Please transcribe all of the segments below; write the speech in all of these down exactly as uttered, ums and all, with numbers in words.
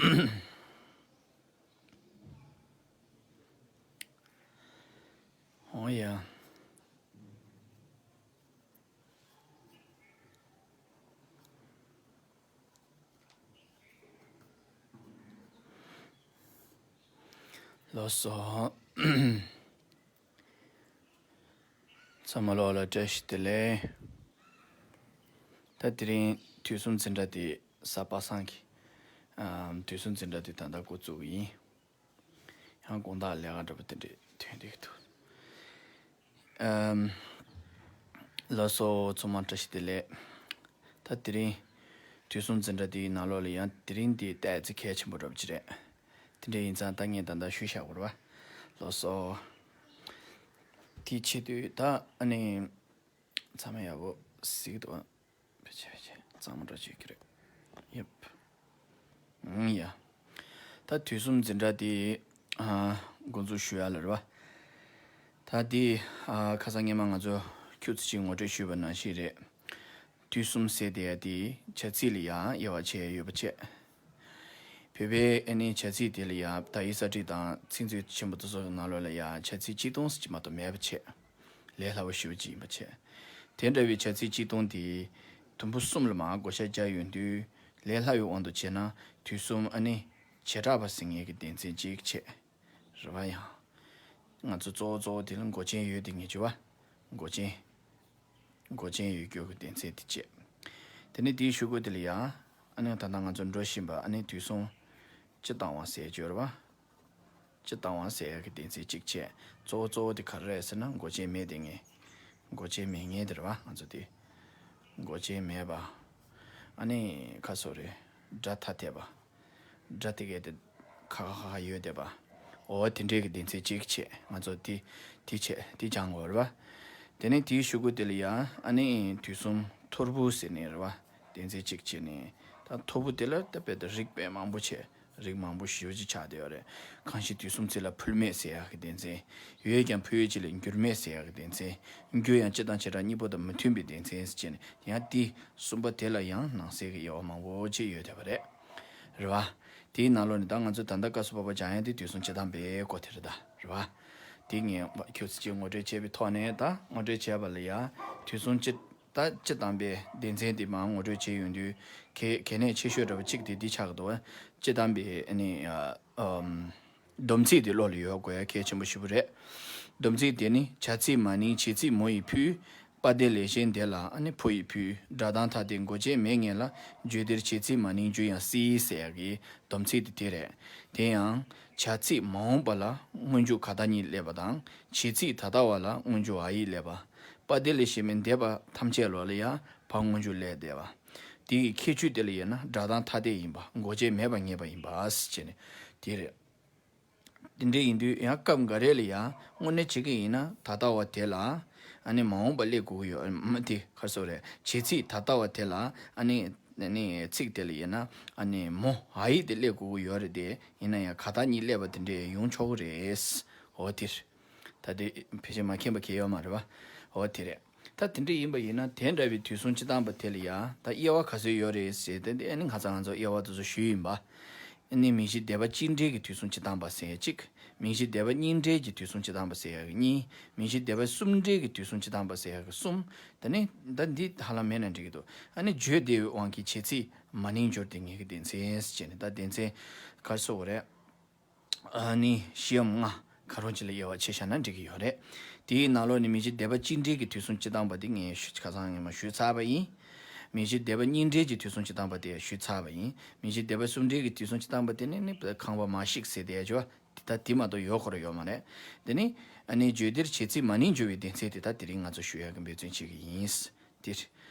འོ་ཡ། ལགས་སོ། ཚང་མ་ལོག་ལ་བཀྲ་ཤིས་བདེ་ལེགས། ད་དེ་རིང་དུས་གསུམ་འཛིན་གྲྭ་དེ་གཟའ་པ་སངས་ཀྱི་ཨམ། དུས་གསུམ་འཛིན་གྲྭ་དེ་ད་ལྟ་འགོ་བཙུགས་ཡིན། ཡང་དགོང་དག་ལས་ཀ་འདྲ་པོ་དེ་འདྲས་ཐོན་བསྡད་ཀྱི་འདུག་ཨམ། ལགས་སོ། ཚང་མ་བཀྲ་ཤིས་བདེ་ལེགས། ད་དེ་རིང་དུས་གསུམ་འཛིན་གྲྭ་དེའི་ནང་ལོགས་ལ་ཡང་དེ་རིང་འདི་ཏོག་ཙམ་གལ་ཆེན་པོ་འདྲ་པོ་ཅིག་རེད། དེ་འདྲ་ཡིན་ཙང་ད་ངས་ད་ལྟ་ཞུས་བཞག་དགོས་རེད་པ། ལགས་སོ། དེའི་ཆེད་དུ་ད་ཨ་ནི་ཚང་མ་ཡག་པོ་གཟིགས་འདུག་ཕལ་ཆེར་ཕལ་ཆེར་གཙང་མ་འདྲ་བྱེད་ཀྱི་རེད། ཡེབ། ཨང་ཡ། ད་དུས་གསུམ་འཛིན་གྲྭ་དེ་ཨ། འགོ་འཛུགས་ཞུ་ཡ་ལ་རེད་པ། ད་དེ་ཨ། ཁ་སང་སྔོན་མ་ང་ཚོ་ཁྱུ་ཚོ་གཅིག་ངོ་སྤྲོད་ཞུས་པ་ནང་བཞིན་རེད། དུས་གསུམ་ཟེར་དེ་ཡ་དེ་བྱ་ཚིག་ལ་ཡང་དབྱེ་བ་ཕྱེ་ཡ་ཡོད་པ་བྱས། བོད་པའི་ཨ་ནི་བྱ་ཚིག་དེ་ལ་ཡང་དག་ཡིག་གསར་བསྒྲིགས་དང་ཚིག་མཛོད་ཆེན་པོ་དེ་ཚོ་ནང་ལོགས་ལ་ཡང་བྱ་ཚིག་གཅིག་སྟོང་ཙམ་ཅིག་མ་གཏོགས་མེད་པ་བྱས། ལས་སླ་བོ་ཞེ་པོ་ཅིག་ཡིན་པ་བྱས། དེ་འདྲ་བའི་བྱ་ཚིག་གཅིག་སྟོང་དེ་དུམ་བུ་གསུམ་ལ་མར་བགོ་བཤའ་བརྒྱབ་ཡོང་དུས་ལས་སླ་བའི་དབང་དུ་བྱས་ན་དུས་གསུམ་ཨ་ནི་བྱེ་བྲག་པ་ཟེར་མཁན་གྱི་སྡེ་ཚན་གཅིག་བྱས། རེད་པ། ཡང་ང་ཚོ་གཙོ་བོ་གཙོ་བོ་དེ་ལ་མགོ་ཅན་ཡོད་དེ་ངེས་བྱུང་བ། མགོ་ཅན། མགོ་ཅན་ཡོད་རྒྱུ་གི་སྡེ་ཚན་དེ་བྱས། དེ་ནས་དེའི་གཞུག་གུ་དེ་ལ་ཡང་ཨ་ནི་ད་ལྟ་ང་ཚོ་འགྲོ་བཞིན་པ་ཨ་ནི་དུས་གསུམ་སྤྱི་བཏང་བ་ཟེར་རྒྱུ་རེད་པ། སྤྱི་བཏང་བ་ཟེར་ཡག་གི་སྡེ་ཚན་གཅིག་བྱས། གཙོ་བོ་གཙོ་བོ་དེ་ག་རེ་རེད་ཟེར་ན་མགོ་ཅན་མེད་དེ་ངེས། མགོ་ཅན་མེད་མཁན་དེ་རེད་པ། ང་ཚོ་དེ་མགོ་ཅན་མེད་པ། ཨ་ནི་ཁ་སོ་རེད། སྒྲ་ཐ་དད་པ། སྒྲ་དེ་གས་དེ་ཁ་ཁ་ཁ་ཁ་ཡོད་བསྡད་པ། འོ་དེ་འདྲས་ཀྱི་སྡེ་ཚན་གཅིག་བྱས། ང་ཚོ་དེ་དེ་བྱས་དེ་སྦྱང་དགོས་རེད་པ། དེ་ནས་དེའི་གཞུག་གུ་དེ་ལ་ཡང་ཨ་ནི་དུས་གསུམ་ཐོར་བུ་ཟེར་ནས་རེད་པ། སྡེ་ཚན་གཅིག་བྱས་ནས་ད་ཐོར་བུ་དེ་ལ་ད་དཔེ་ད་རིགས་དཔེ་མང་པོ་བྱས། རིགས་མང་པོ་ཞེ་པོ་ཅིག་ཆགས་བསྡད་ཡོད་རེད། གང་ཞིག་དུས་གསུམ་ཚིག་ལ་ཕུལ་མེད་ཟེར་ཡག་གི་སྡེ་ཚན། ཡོད་ཀྱང་ཕུལ་ཡུལ་གཅིག་ལ་འགྱུར་མེད་ཟེར་ཡག་གི་སྡེ་ཚན། འགྱུར་ཡང་སྤྱི་དང་བྱེ་བྲག་གཉིས་པོ་དང་མི་མཐུན་པའི་སྡེ་ཚན་ཟེར་བྱས་ནས་ཡང་དེ་གསུམ་པ་དེ་ལ་ཡང་ནང་གསེས་ཀྱི་དབྱེ་བ་མང་པོ་ཅིག་ཡོད་བསྡད་པ་རེད། རེད་པ། དེའི་ནང་ལོགས་ནས་ད་ང་ཚོ་ད་ལྟ་སྐབས་སུ་བབ་པ་སྦྱང་ཡག་དེ་དུས་གསུམ་སྤྱི་བཏང་པའི་སྐོར་དེ་རེད་ད། རེད་པ། དེ་ངས་ཁྱོད་ཚོ་ཅིག་ངོ་སྤྲོད་བྱས་པའི་ཐོག་ནས་ད་ངོ་སྤྲོད་བྱས་པ་ལ་ཡང་དུས་གསུམ་སྤྱི་ད་སྤྱི་བཏང་པའི་སྡེ་ཚན་དེ་མར་ངོ་སྤྲོད་བྱས་ཡོང་དུས་གལ་གལ་གནད་ཆེ་ཤོས་འདྲ་པོ་གཅིག་དེ་འདི་ཆགས་ཀྱི་འདུག་སྤྱི་བཏང་པའི་ཨ་ནི་ཨ་ཨམ། སྡོམ་ཚིག་དེ་བློ་ལ་ཡོད་དགོས་ཡ་གལ་ཆེན་པོ་ཞེ་པོ་རེད། སྡོམ་ཚིག་དེ་ནི་བྱ་ཚིག་མ་ནིང་བྱེད་ཚིག་མོ་ཡིས་ཕུལ། པ་སྡེ་ལས་གཞན་སྡེ་ལ་ཨ་ནི་ཕོ་ཡིས་ཕུལ། སྒྲ་གདངས་ཐ་དད་མགོ་ཅན་མེད་ངེས་ལ་བརྗོད་འདིར་བྱེད་ཚིག་མ་ནིང་འགྱུར་ཡང་སྲིད་ཟེར་ཡ་གི་སྡོམ་ཚིག་དེ་དེ་རེད། དེ་ཡང་བྱ་ཚིག་མ་འོངས་པ་ལ་སྔོན་འཇུག་ག་ད་གཉིས་སླེབས་པ་དང་བྱེད་ཚིག་ད་ལྟ་བ་ལ་སྔོན་འཇུག་འ་ཡིག་སླེབས་པ། པ་སྡེ་ལས་གཞན་མིན་སྡེ་པ་ཐམས་ཅད་ལོ་ལ་ཡང་བ་སྔོན་འཇུག་སླེབས་བསྡད་པ། དེ་ཡི་ཁྱད་ཆོས་དེ་ལ་དབྱེ་ན་སྒྲ་གདངས་ཐ་དད་ཡིན་པ་མགོ་ཅན་མེད་པ་ངེས་པ་ཡིན་པ་ཟེར་བྱས་ནས་དེ་རེད། དེ་འདྲ་ཡིན་དུས་ཡང་སྐབས་འགའ་རེ་ལ་ཡང་དངོས་གནས་བྱེད་ཀྱི་ཡིན་ན་ད་ལྟ་བ་དེ་ལ་ཨ་ནི་མ་འོངས་པ་སླེབས་དགོས་ཀྱི་ཡོད་མ་དེ་ག་རེ་ཟེར་དགོས་རེད། བྱེད་ཚིག་ད་ལྟ་བ་དེ་ལ་ཨ་ནི་ཨ་ནི་ཚིག་དེ་ལ་དབྱེ་ན་ཨ་ནི་མོ་འ་ཡིག་དེ་སླེབས་དགོས་ཀྱི་ཡོད་རེད་དེ། ཡིན་ན་ཡང་ག་ད་གཉིས་སླེབས་པ་དེ་འདྲས་ཡོང་ཆོག་གི་རེད། འོ་དེ་རེད། ད་དེ་ཕལ་ཆེར་མ་མཁྱེན་པ་གང་ཡང་ཡོད་མ་རེད་པ། འོ་དེ་རེད། ད་དེ་འདྲ་ཡིན་པ་ཡིན་ན་དེ་འདྲ་བའི་དུས་གསུམ་སྤྱི་བཏང་པ་དེ་ལ་ཡང་ད་དབྱེ་བ་ག་ཚོད་ཡོད་རེད་ཟེར་ཏེ་དེ་ཨ་ནི་ང་ཚོ་ང་ཚོ་དབྱེ་བ་དེ་ཚོ་ཞུས་ཡིན་པ། ཨ་ནི་མིང་གཞི་སྡེ་པ་གཅིག་འབྲེལ་གྱི་དུས་གསུམ་སྤྱི་བཏང་པ་ཟེར་ཡ་གཅིག་མིང་གཞི་སྡེ་པ་གཉིས་འབྲེལ་གྱི་དུས་གསུམ་སྤྱི་བཏང་པ་ཟེར་ཡ་གི་གཉིས། མིང་གཞི་སྡེ་པ་གསུམ་འབྲེལ་གྱི་དུས་གསུམ་སྤྱི་བཏང་པ་ཟེར་ཡ་གི་གསུམ། ད་ནི་ད་འདི་ཧ་ལམ་མེད་ན་འགྲིག་གི་འདུག་ཨ་ནི་བརྗོད་བདེ་བའི་དབང་གིས་བྱེད་ཚིག་མ་ནིང་འགྱུར་ཏེ་ངེས་ཀྱི་སྡེ་ཚན་ཟེར་བྱས་ནས་ད་སྡེ་ཚན་ག་རེ་ཟེར་དགོས་རེད། ཨ་ནི་བཞི་འམ་ལྔ་ག་རུང་ཅིག་ལ་དབྱེ་བ་ཕྱེ་བཞག་ན་འགྲིག་གི་ཡོད་རེད། དེའི་ནང་ལོགས་ནས་མིང་གཞི་སྡེ་པ་གཅིག་འབྲེལ་གྱི་དུས་གསུམ་སྤྱི་བཏང་པ་དེ་ངས་ཞུ་ཁ་སང་ངས་མ་ཞུས་ཚར་བ་ཡིན། མིང་གཞི་སྡེ་པ་གཉིས་འབྲེལ་གྱི་དུས་གསུམ་སྤྱི་བཏང་པ་དེ་ཞུས་ཚར་བ་ཡིན། མིང་གཞི་སྡེ་པ་གསུམ་འབྲེལ་གྱི་དུས་གསུམ་སྤྱི་བཏང་པ་དེ་ནི་ནི་ཁང་པ་མ་ཞིག་ཟེར་དེ་ཡ་ཅོ་ད་དེ་མ་གཏོགས་ཡོད་ཁོ་ར་ཡོད་མ་རེད། དེ་ནི་ཨ་ནི་བརྗོད་འདིར་བྱེད་ཚིག་མ་ནིང་འགྱུར་བའི་སྡེ་ཚན་དེ་ད་དེ་རིང་ང་ཚོ་ཞུ་ཡག་གི་འབད་བརྩོན་བྱེད་ཀྱི་ཡིན། དེར།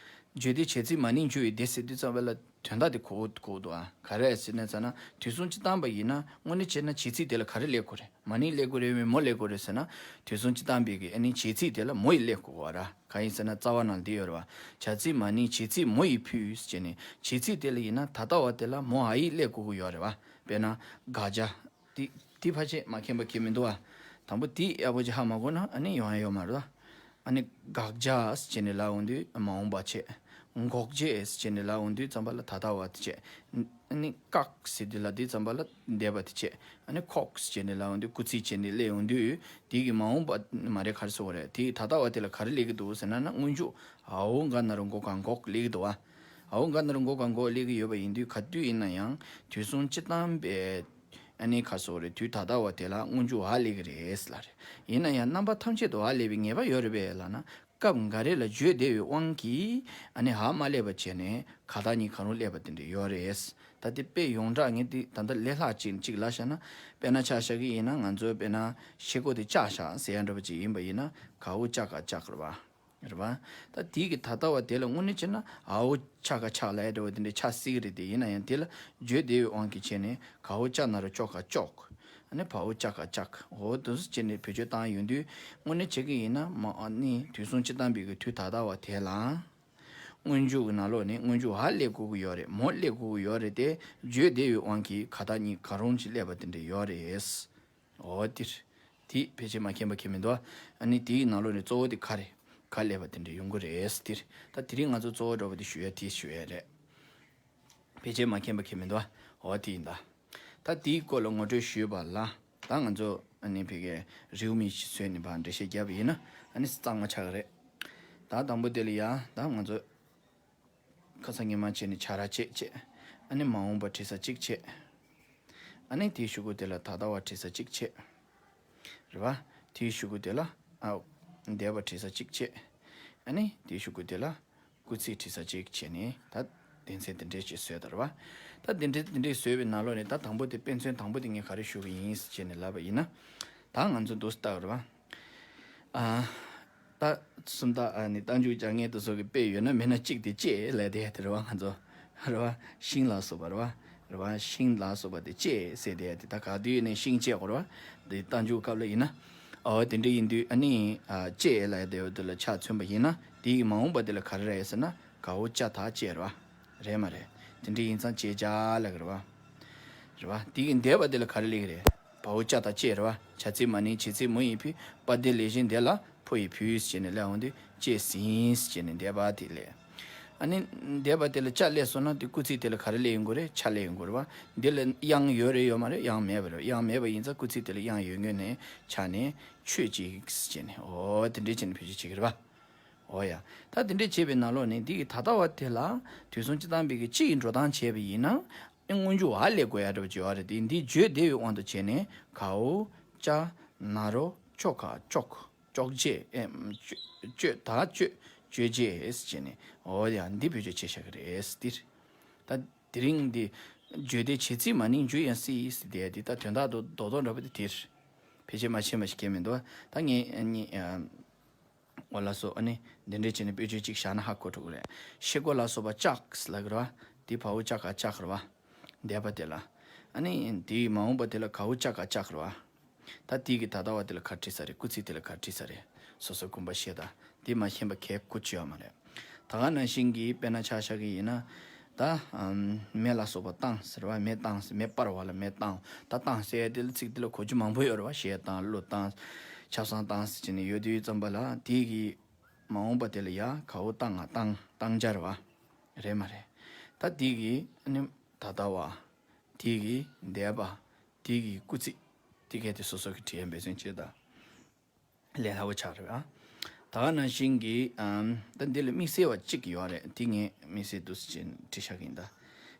བརྗོད་འདིར་བྱེད་ཚིག་མ་ནིང་འགྱུར་བའི་སྡེ་ཟེར་དུས་ཙམ་པ་ལ་དོན་དག་དེ་གོ་གོ་འདུག་ཨ། ག་རེ་ཟེར་ན་ཙ་ན་དུས་གསུམ་སྤྱི་བཏང་པ་ཡིན་ན་དངོས་གནས་བྱས་ན་བྱེད་ཚིག་དེ་ལ་ག་རེ་སླེབས་དགོས་རེད། མ་ནིང་སླེབས་དགོས་རེད་མིན་མོ་སླེབས་དགོས་རེད་ཟེར་ན་དུས་གསུམ་སྤྱི་བཏང་པའི་གི་ཨ་ནི་བྱེད་ཚིག་དེ་ལ་མོ་ཡིས་སླེབས་དགོས་པ་ར། གང་ཡིན་ཟེར་ན་རྩ་བ་ནང་འདི་ཡོད་རེད་བ། བྱ་ཚིག་མ་ནིང་བྱེད་ཚིག་མོ་ཡིས་ཕུལ་ཟེར་ནས་བྱེད་ཚིག་དེ་ལ་ཡིན་ན་ད་ལྟ་བ་དེ་ལ་མོ་འ་ཡིག་སླེབས་དགོས་ཀྱི་ཡོད་རེད་བ། དཔེར་ན་དགག་བྱ། དེ་དེ་ཕལ་ཆེར་མ་མཁྱེན་པ་མཁྱེན་མི་འདུག་ཨ། དང་པོ་དེ་ཡག་པོ་ཅིག་ཧ་མ་གོ་ན་ཨ་ནི་ཡོང་ཡ་ཡོད་མ་རེད། ཨ་ནི་དགག་བྱ་ཟེར་ནས་ལབ་འོང་དུས་མ་འོངས་པ་བྱས། འགོག་བྱེད་ཟེར་ནས་ལབ་འོང་དུས་ཙམ་པ་ལ་ད་ལྟ་བ་དེ་བྱས། ཨ་ནི་ཀག་ཟེར་དུས་ལ་དེ་ཙམ་པ་ལ་འདས་པ་དེ་བྱས། ཨ་ནི་ཁོག་ཟེར་ནས་ལབ་ཡོང་དུས་སྐུལ་ཚིག་བྱས་ནས་སླེབས་ཡོང་དུས་དེ་གི་མ་འོངས་པ་མ་རེད། ག་རེ་ཟེར་དགོས་རེད། དེ་ད་ལྟ་བ་དེ་ལ་ག་རེ་སླེབས་ཀྱི་འདུག་ཟེར་ན་ན་སྔོན་འཇུག་འ་འོག་ག་ན་རོ་མགོ་ག་མགོ་སླེབས་ཀྱི་འདུག་བ། འ་འོག་ག་ན་རོ་མགོ་ག་མགོ་སླེབས་ཀྱི་ཡོད་པ་ཡིན་དུས་ག་དུས་ཡིན་ན་ཡང་དུས་གསུམ་སྤྱི་བཏང་པའི་ཨ་ནི་ག་རེ་ཟེར་དགོས་རེད། དུས་ད་ལྟ་བ་དེ་ལ་སྔོན་འཇུག་འ་སླེབས་ཀྱི་རེད་ལབ་རེད། ཡིན་ན་ཡང་རྣམ་པ་ཐམས་ཅད་དུ་འ་སླེབས་པའི་ངེས་པ་ཡོད་རེད་པས་ལབ་ན། སྐབས་འགའ་རེ་ལ་བརྗོད་བདེ་བའི་དབང་གིས་ཨ་ནི་འ་མ་སླེབས་པ་བྱས་ནས་ག་དང་གཉིས་གང་རུང་སླེབས་པ་དེ་འདྲ་ཡོད་རེད། ད་དེ་དཔེ་ཡོངས་གྲགས་ངས་དེ་ད་ལྟ་ལས་སླ་ཅིག་ཅིག་ལབ་བཞག་ན། དཔེར་ན་ཆ་བཞག་གི་ཡིན་ན་ང་ཚོ་དཔེར་ན་ཤེལ་སྒོ་དེ་བཅག་བཞག་ཟེར་ཡ་འདྲ་པོ་ཅིག་ཡིན་པ་ཡིན་ན་ག་འོག་ཅ་ག་ལྕགས་རེད་པ། རེད་པ། ད་དེ་གི་ད་ལྟ་བ་དེ་ལ་དངོས་གནས་བྱས་ན་འ་འོག་ཆ་ག་ཆག་ལབ་ཡ་འདྲ་པོ་དེ་འདྲ་ཆགས་སྲིད་ཀྱི་རེད། དེ་ཡིན་ན་ཡང་དེ་ལ་བརྗོད་བདེ་བའི་དབང་གིས་བྱས་ནས་ག་འོག་ཅ་ན་རོ་ཅོ་ག་ལྕོག་ཨ་ནི་བ་འོག་ཅ་ག་ལྕགས། འོ་དེ་ཚོ་བྱས་ནས་བེད་སྤྱོད་བཏང་ཡོང་དུས་དངོས་གནས་བྱེད་ཀྱི་ཡིན་ན་མ་ཨ་ནི་དུས་གསུམ་སྤྱི་བཏང་པའི་གི་དུས་ད་ལྟ་བ་དེ་ལ་སྔོན་འཇུག་གི་ནང་ལོགས་ནས་སྔོན་འཇུག་འ་སླེབས་དགོས་ཀྱི་ཡོད་རེད། མ་འོག་སླེབས་དགོས་ཀྱི་ཡོད་རེད་དེ། བརྗོད་བདེ་བའི་དབང་གིས་ག་དང་གཉིས་གང་རུང་ཅིག་སླེབས་པ་དེ་འདྲ་ཡོད་རེད། འོ་དེ་རེད། དེ་ཕལ་ཆེར་མ་མཁྱེན་པ་ཁྱེད་མི་འདུག་ཨ་ནི་དེའི་ནང་ལོགས་ནས་གཙོ་བོ་དེ་ག་རེ་ག་སླེབས་པ་དེ་འདྲ་ཡོང་གི་རེད། དེ་རེད། ད་དེ་རིང་ང་ཚོ་གཙོ་བོ་འདྲ་པོ་དེ་ཞུ་ཡ་དེ་ཞུ་ཡ་རེད། ཕལ་ཆེར་མ་མཁྱེན་པ་ཁྱེད་མི་འདུག་འོ་དེ་ཡིན་ད། ད་དེའི་སྐོར་ལ་ངོ་སྤྲོད་ཞུས་པ་ལ། ད་ང་ཚོ་ཨ་ནི་ཕ་གིའི་རེའུ་མིག་ཅིག་བཟོས་ནས་ཕར་འགྲེལ་བཤད་བརྒྱབ་པ་ཡིན་ན་ཨ་ནི་གཙང་མ་ཆགས་ཀྱི་རེད། ད་དང་པོ་དེ་ལ་ཡ་ད་ང་ཚོ་ཁ་སང་ཉི་མ་བྱས་ནས་བྱ་ར་བྱེད་བྱེད། ཨ་ནི་མ་འོངས་པ་བྲིས་ས་གཅིག་བྱེད། ཨ་ནི་དེའི་གཞུག་གུ་དེ་ལ་ད་ལྟ་བ་བྲིས་ས་གཅིག་བྱེད། རེད་པ། དེའི་གཞུག་གུ་དེ་ལ་ཨ་འདས་པ་བྲིས་ས་གཅིག་བྱེད། ཨ་ནི་དེའི་གཞུག་གུ་དེ་ལ་སྐུལ་ཚིག་བྲིས་ས་གཅིག་བྱས་ནས་ད་སྡེ་ཚན་དེ་འདྲས་ཅིག་བཟོས་དང་རེད་པ། ད་སྡེ་ཚན་དེ་འདྲས་བཟོས་པའི་ནང་ལོགས་ནས་ད་དང་པོ་དེ་དཔེ་མཚོན་དང་པོ་དེ་ངས་ག་རེ་ཞུ་གི་ཡིན་ཟེར་བྱས་ནས་ལབ་པ་ཡིན་ན། ད་ང་ཚོ་འདུག་སེ་ལྟ་བ་རེད་པ། ཨ། ད་སུམ་རྟགས་ཨ་ནི་རྟགས་འཇུག་སྦྱར་མཁན་དེ་ཚོ་གི་དཔེ་ཡོད་ན་མེད་ན་གཅིག་དེ་བཅད་ལབ་དེ་དེ་རེད་པ། ང་ཚོ་རེད་པ། ཤིང་ལ་སོགས་པ་རེད་པ། རེད་པ། ཤིང་ལ་སོགས་པ་དེ་བཅད་ཟེར་དེ་དེ་ད་ག་དུས་ནས་ཤིང་བཅད་དགོས་རེད་པ། དེ་རྟགས་འཇུག་སྐབས་ལ་ཡིན་ན། ཨོ་དེ་འདྲ་ཡིན་དུས་ཨ་ནི་ཨ་བཅད་ལབ་དེ་དེ་ལ་ཆ་མཚོན་པ་ཡིན་ན་དེ་ཡི་མ་འོངས་པ་དེ་ལ་ག་རེ་རེད་ཟེར་ན་ག་འོག་ཅ་ད་བཅད་རེད་པ། རེད་མ་རེད། དེ་འདྲ་ཡིན་ཙང་བཅད་བྱ་ལབ་ཀྱི་རེད་པ། རེད་པ། དེ་གི་འདས་པ་དེ་ལ་ག་རེ་སླེབས་ཀྱི་རེད། བ་འོག་ཅ་ད་བཅད་རེད་པ། བྱ་ཚིག་མ་ནིང་བྱེད་ཚིག་མུ་ཡི་ཕུ། པ་དེ་ལས་གཞན་དེ་ལ་ཕོ་ཡི་ཕུ་ཟེར་ནས་སླེབས་འོང་དུས་བཅད་ཟིན་ཟེར་ནས་འདས་པ་དེ་སླེབས། ཨ་ནི་འདས་པ་དེ་ལ་ཅ་སླེབས་སོང་ན་དེ་སྐུལ་ཚིག་དེ་ལ་ག་རེ་སླེབས་ཡོང་གི་རེད། ཆ་སླེབས་ཡོང་གི་རེད་པ། འདི་ལ་དབྱངས་ཡོད་རེད་ཡོད་མ་རེད། དབྱངས་མེད་པ་རེད། དབྱངས་མེད་པ་ཡིན་ཙང་སྐུལ་ཚིག་དེ་ལ་དབྱངས་ཡོད་ངེས་ནས་ཆ་ནས་ཆོས་ཅིག་ཟེར་ནས་ཨོ་དེ་འདྲས་བྱས་ནས་བེད་སྤྱོད་བྱེད་ཀྱི་རེད་པ། འོ་ཡ། ད་དེ་འདྲས་བྱས་པའི་ནང་ལོགས་ནས་འདི་གི་ད་ལྟ་བ་དེ་ལ་དུས་གསུམ་སྤྱི་བཏང་པའི་གི་སྤྱི་ཡི་འགྲོ་སྟངས་བྱས་པ་ཡིན་ན་སྔོན་འཇུག་འ་སླེབས་དགོས་ཡ་འདྲ་པོ་ཅིག་ཡོད་རེད། དེ་འདི་བརྗོད་བདེ་བའི་དབང་དུ་བྱས་ནས་ག་འོག་ཅ་ན་རོ་ཅོ་ག་ལྕོག་ལྕོག་བྱེད། ཨེ་ཅོ་ད་བཅད་བཅད་བྱེད་ཟེར་བྱས་ནས་འོ་ཡ་འདི་བེད་སྤྱོད་བྱས་བཞག་གི་རེད། འདིར་ད་དེ་རིང་འདི་བརྗོད་བདེ་བྱེད་ཚིག་མ་ནིང་འཇུག་ཡང་སྲིད་ཟེར་དེ་འདི་ད་དོན་དག་རྡོག་རྡོག་འདྲ་པོ་དེ་དེར་ཕལ་ཆེར་མ་ཕྱིན་པ་ཞིག་གས་མི་འདུག་ད་ངས་ཨ་ནི་ཨ། འོ་ལགས་སོ། ཨ་ནི་འདི་འདྲས་བྱས་ནས་དཔེ་བརྗོད་ཅིག་བཞག་ན་ཧ་གོ་འགྲོ་གི་རེད། ཤེལ་སྒོ་ལ་སོགས་པ་ལྕགས་ལབ་ཀྱི་རེད་པ། དེ་བ་འོག་ཅ་ག་ལྕགས་རེད་པ། འདས་པ་དེ་ལ། ཨ་ནི་དེའི་མ་འོངས་པ་དེ་ལ་ག་འོག་ཅ་ག་ལྕགས་རེད་པ། ད་དེའི་གི་ད་ལྟ་བ་དེ་ལ་ག་རེ་བྲིས་ས་རེད། སྐུལ་ཚིག་དེ་ལ་ག་རེ་བྲིས་ས་རེད། སོ་སོ་དགོངས་པ་བཞེས་དང་། དེ་མ་ཤེས་པ་གལ་ཁུར་ཅིག་ཡོད་མ་རེད། ད་ག་ནང་བཞིན་གྱི་དཔེར་ན་ཆ་བཞག་གི་ཡིན་ན། ད་ཨམ་མེ་ལ་སོགས་པ་བཏང་ཟེར་བ། མེ་བཏང་ཟེར། མེ་སྤར་བ་ལ་མེ་བཏང་། ད་བཏང་ཟེར་ཡ་དེ་ལ་ཚིག་དེ་ལ་གོ་རྒྱུ་མང་པོ་ཡོད་རེད་པ། གཞས་བཏང་། གླུ་བཏང་། ཆབ་གསང་བཏང་ཟེར་བྱས་ནས་ཡོད་དུས་ཙམ་པ་ལ་དེ་གི་མ་འོངས་པ་དེ་ལ་ཡ་ག་འོག་ཏ་ང་བཏང་། བཏང་བྱ་རེད་པ། རེད་མ་རེད། ད་དེ་གི་ཨ་ནི་ད་ལྟ་བ། དེ་གི་འདས་པ། དེ་གི་སྐུལ་ཚིག་དེ་གས་དེ་སོ་སོ་གི་བྲིས་ཡ་འབད་བརྩོན་བྱེད་དང་། ལས་སླ་པོ་ཆགས་རེད་པ། ད་ག་ནང་བཞིན་གྱི་ཨམ་ད་འདི་ལ་དམིགས་བསལ་བ་གཅིག་ཡོད་རེད། དེ་ངས་དམིགས་བསལ་འདུག་སེ་བྱས་བྲིས་བཞག་གི་ཡིན་ད།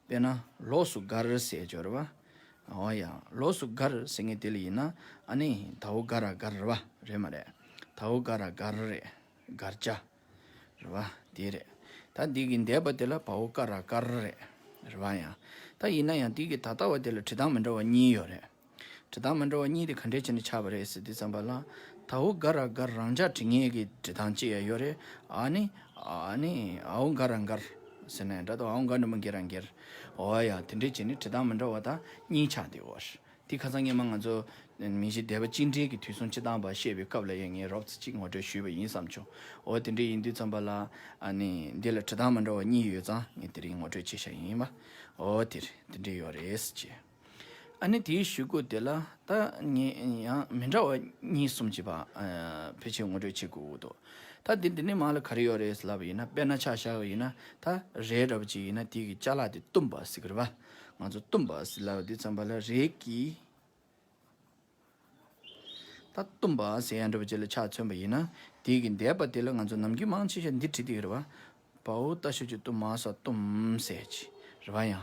དཔེར་ན་ལོགས་སུ་དགར་ཟེར་ཡ་ཅིག་ཡོད་རེད་པ། འོ་ཡ། ལོགས་སུ་དགར་ཟེར་མཁན་དེ་ལ་ཡིན་ན་ཨ་ནི་ད་འོག་ག་ར་དགར་རེད་པ། རེད་མ་རེད། ད་འོག་ག་ར་དགར་རེད། དགར་བྱ། རེད་པ། དེ་རེད། ད་འདི་གི་འདས་པ་དེ་ལ་བ་འོག་ཀ་ར་དཀར་རེད། རེད་པ། ཡང་ད་ཡིན་ན་ཡང་འདི་གི་ད་ལྟ་བ་དེ་ལ་འབྲི་སྟངས་མི་འདྲ་བ་གཉིས་ཡོད་རེད། འབྲི་སྟངས་མི་འདྲ་བ་གཉིས་དེ་ག་འདྲས་བྱས་ནས་ཆགས་པ་རེད་ཟེར་དུས་ཙམ་པ་ལ། ད་འོག་ག་ར་དཀར་རང་འཇགས་འབྲི་མཁན་གྱི་འབྲི་སྟངས་གཅིག་ཡང་ཡོད་རེད། ཨ་ནི། ཨ་ནི་འ་འོག་ག་ར་འགར་ཟེར་ནས་འདྲ་དང་། འ་འོག་ག་འགྲེང་བུ་འགེ་ར་འགེར། འོ་ཡ། དེ་འདྲས་བྱས་ནས་འབྲི་སྟངས་མི་འདྲ་བ་ད་གཉིས་ཆགས་བསྡད་ཡོད་རེད། དེ་ཁ་སང་ཉི་མ་ང་ཚོ་མིང་གཞི་སྡེ་པ་གཅིག་འདྲེས་ཀྱི་དུས་གསུམ་སྤྱི་བཏང་པ་བཤད་པའི་སྐབས་ལ་ཡང་ངས་རོབ་ཙམ་ཅིག་ངོ་སྤྲོད་ཞུས་པ་ཡིན་བསམ་བྱུང་། འོ་དེ་འདྲ་ཡིན་དུས་ཙམ་པ་ལ། ཨ་ནི་འདི་ལ་འབྲི་སྟངས་མི་འདྲ་བ་གཉིས་ཡོད་ཙང་ངས་དེ་རིང་ངོ་སྤྲོད་བྱས་བཞག་ཡིན་པ། འོ་དེ་རེད། དེ་འདྲ་ཡོད་རེད་ཅེས། ཨ་ནི་དེའི་གཞུག་གུ་དེ་ལ་ད་ངས་ཡང་མི་འདྲ་བ་གཉིས་གསུམ་ཅིག་པ་ཨ་ཕལ་ཆེར་ངོ་སྤྲོད་བྱེད་དགོས་ཀྱི་འདུག་ད་དེ་འདི་ནས་མར་ལ་ག་རེ་ཡོད་རེད་ལབ་པ་ཡིན་ན། དཔེར་ན་ཆ་བཞག་པ་ཡིན་ན། ད་རས་འདྲ་བ་ཅིག་ཡིན་ན་དེ་གི་ཅ་ལག་དེ་བཏུམས་པ་ཟེར་གི་རེད་པ། ང་ཚོ་གཏུམ་པ་ཟེར་ལབ་དུས་ཙམ་པ་ལ་རེད་ཀྱི། ད་གཏུམ་པ་ཟེར་ཡ་འདྲ་པོ་ཅིག་ལ་ཆ་མཚོན་པ་ཡིན་ན། དེའི་གི་འདས་པ་དེ་ལ་ང་ཚོ་ནམ་རྒྱུན་མང་ཆེ་ཤོས་འདི་བྲིས་བསྡད་ཀྱི་རེད་བ། བའོ་ཏ་ཞབས་ཀྱུ་གཏུ་མ་ས་གཏུམ་ཟེར་གྱི་རེད་བ་ཡང་།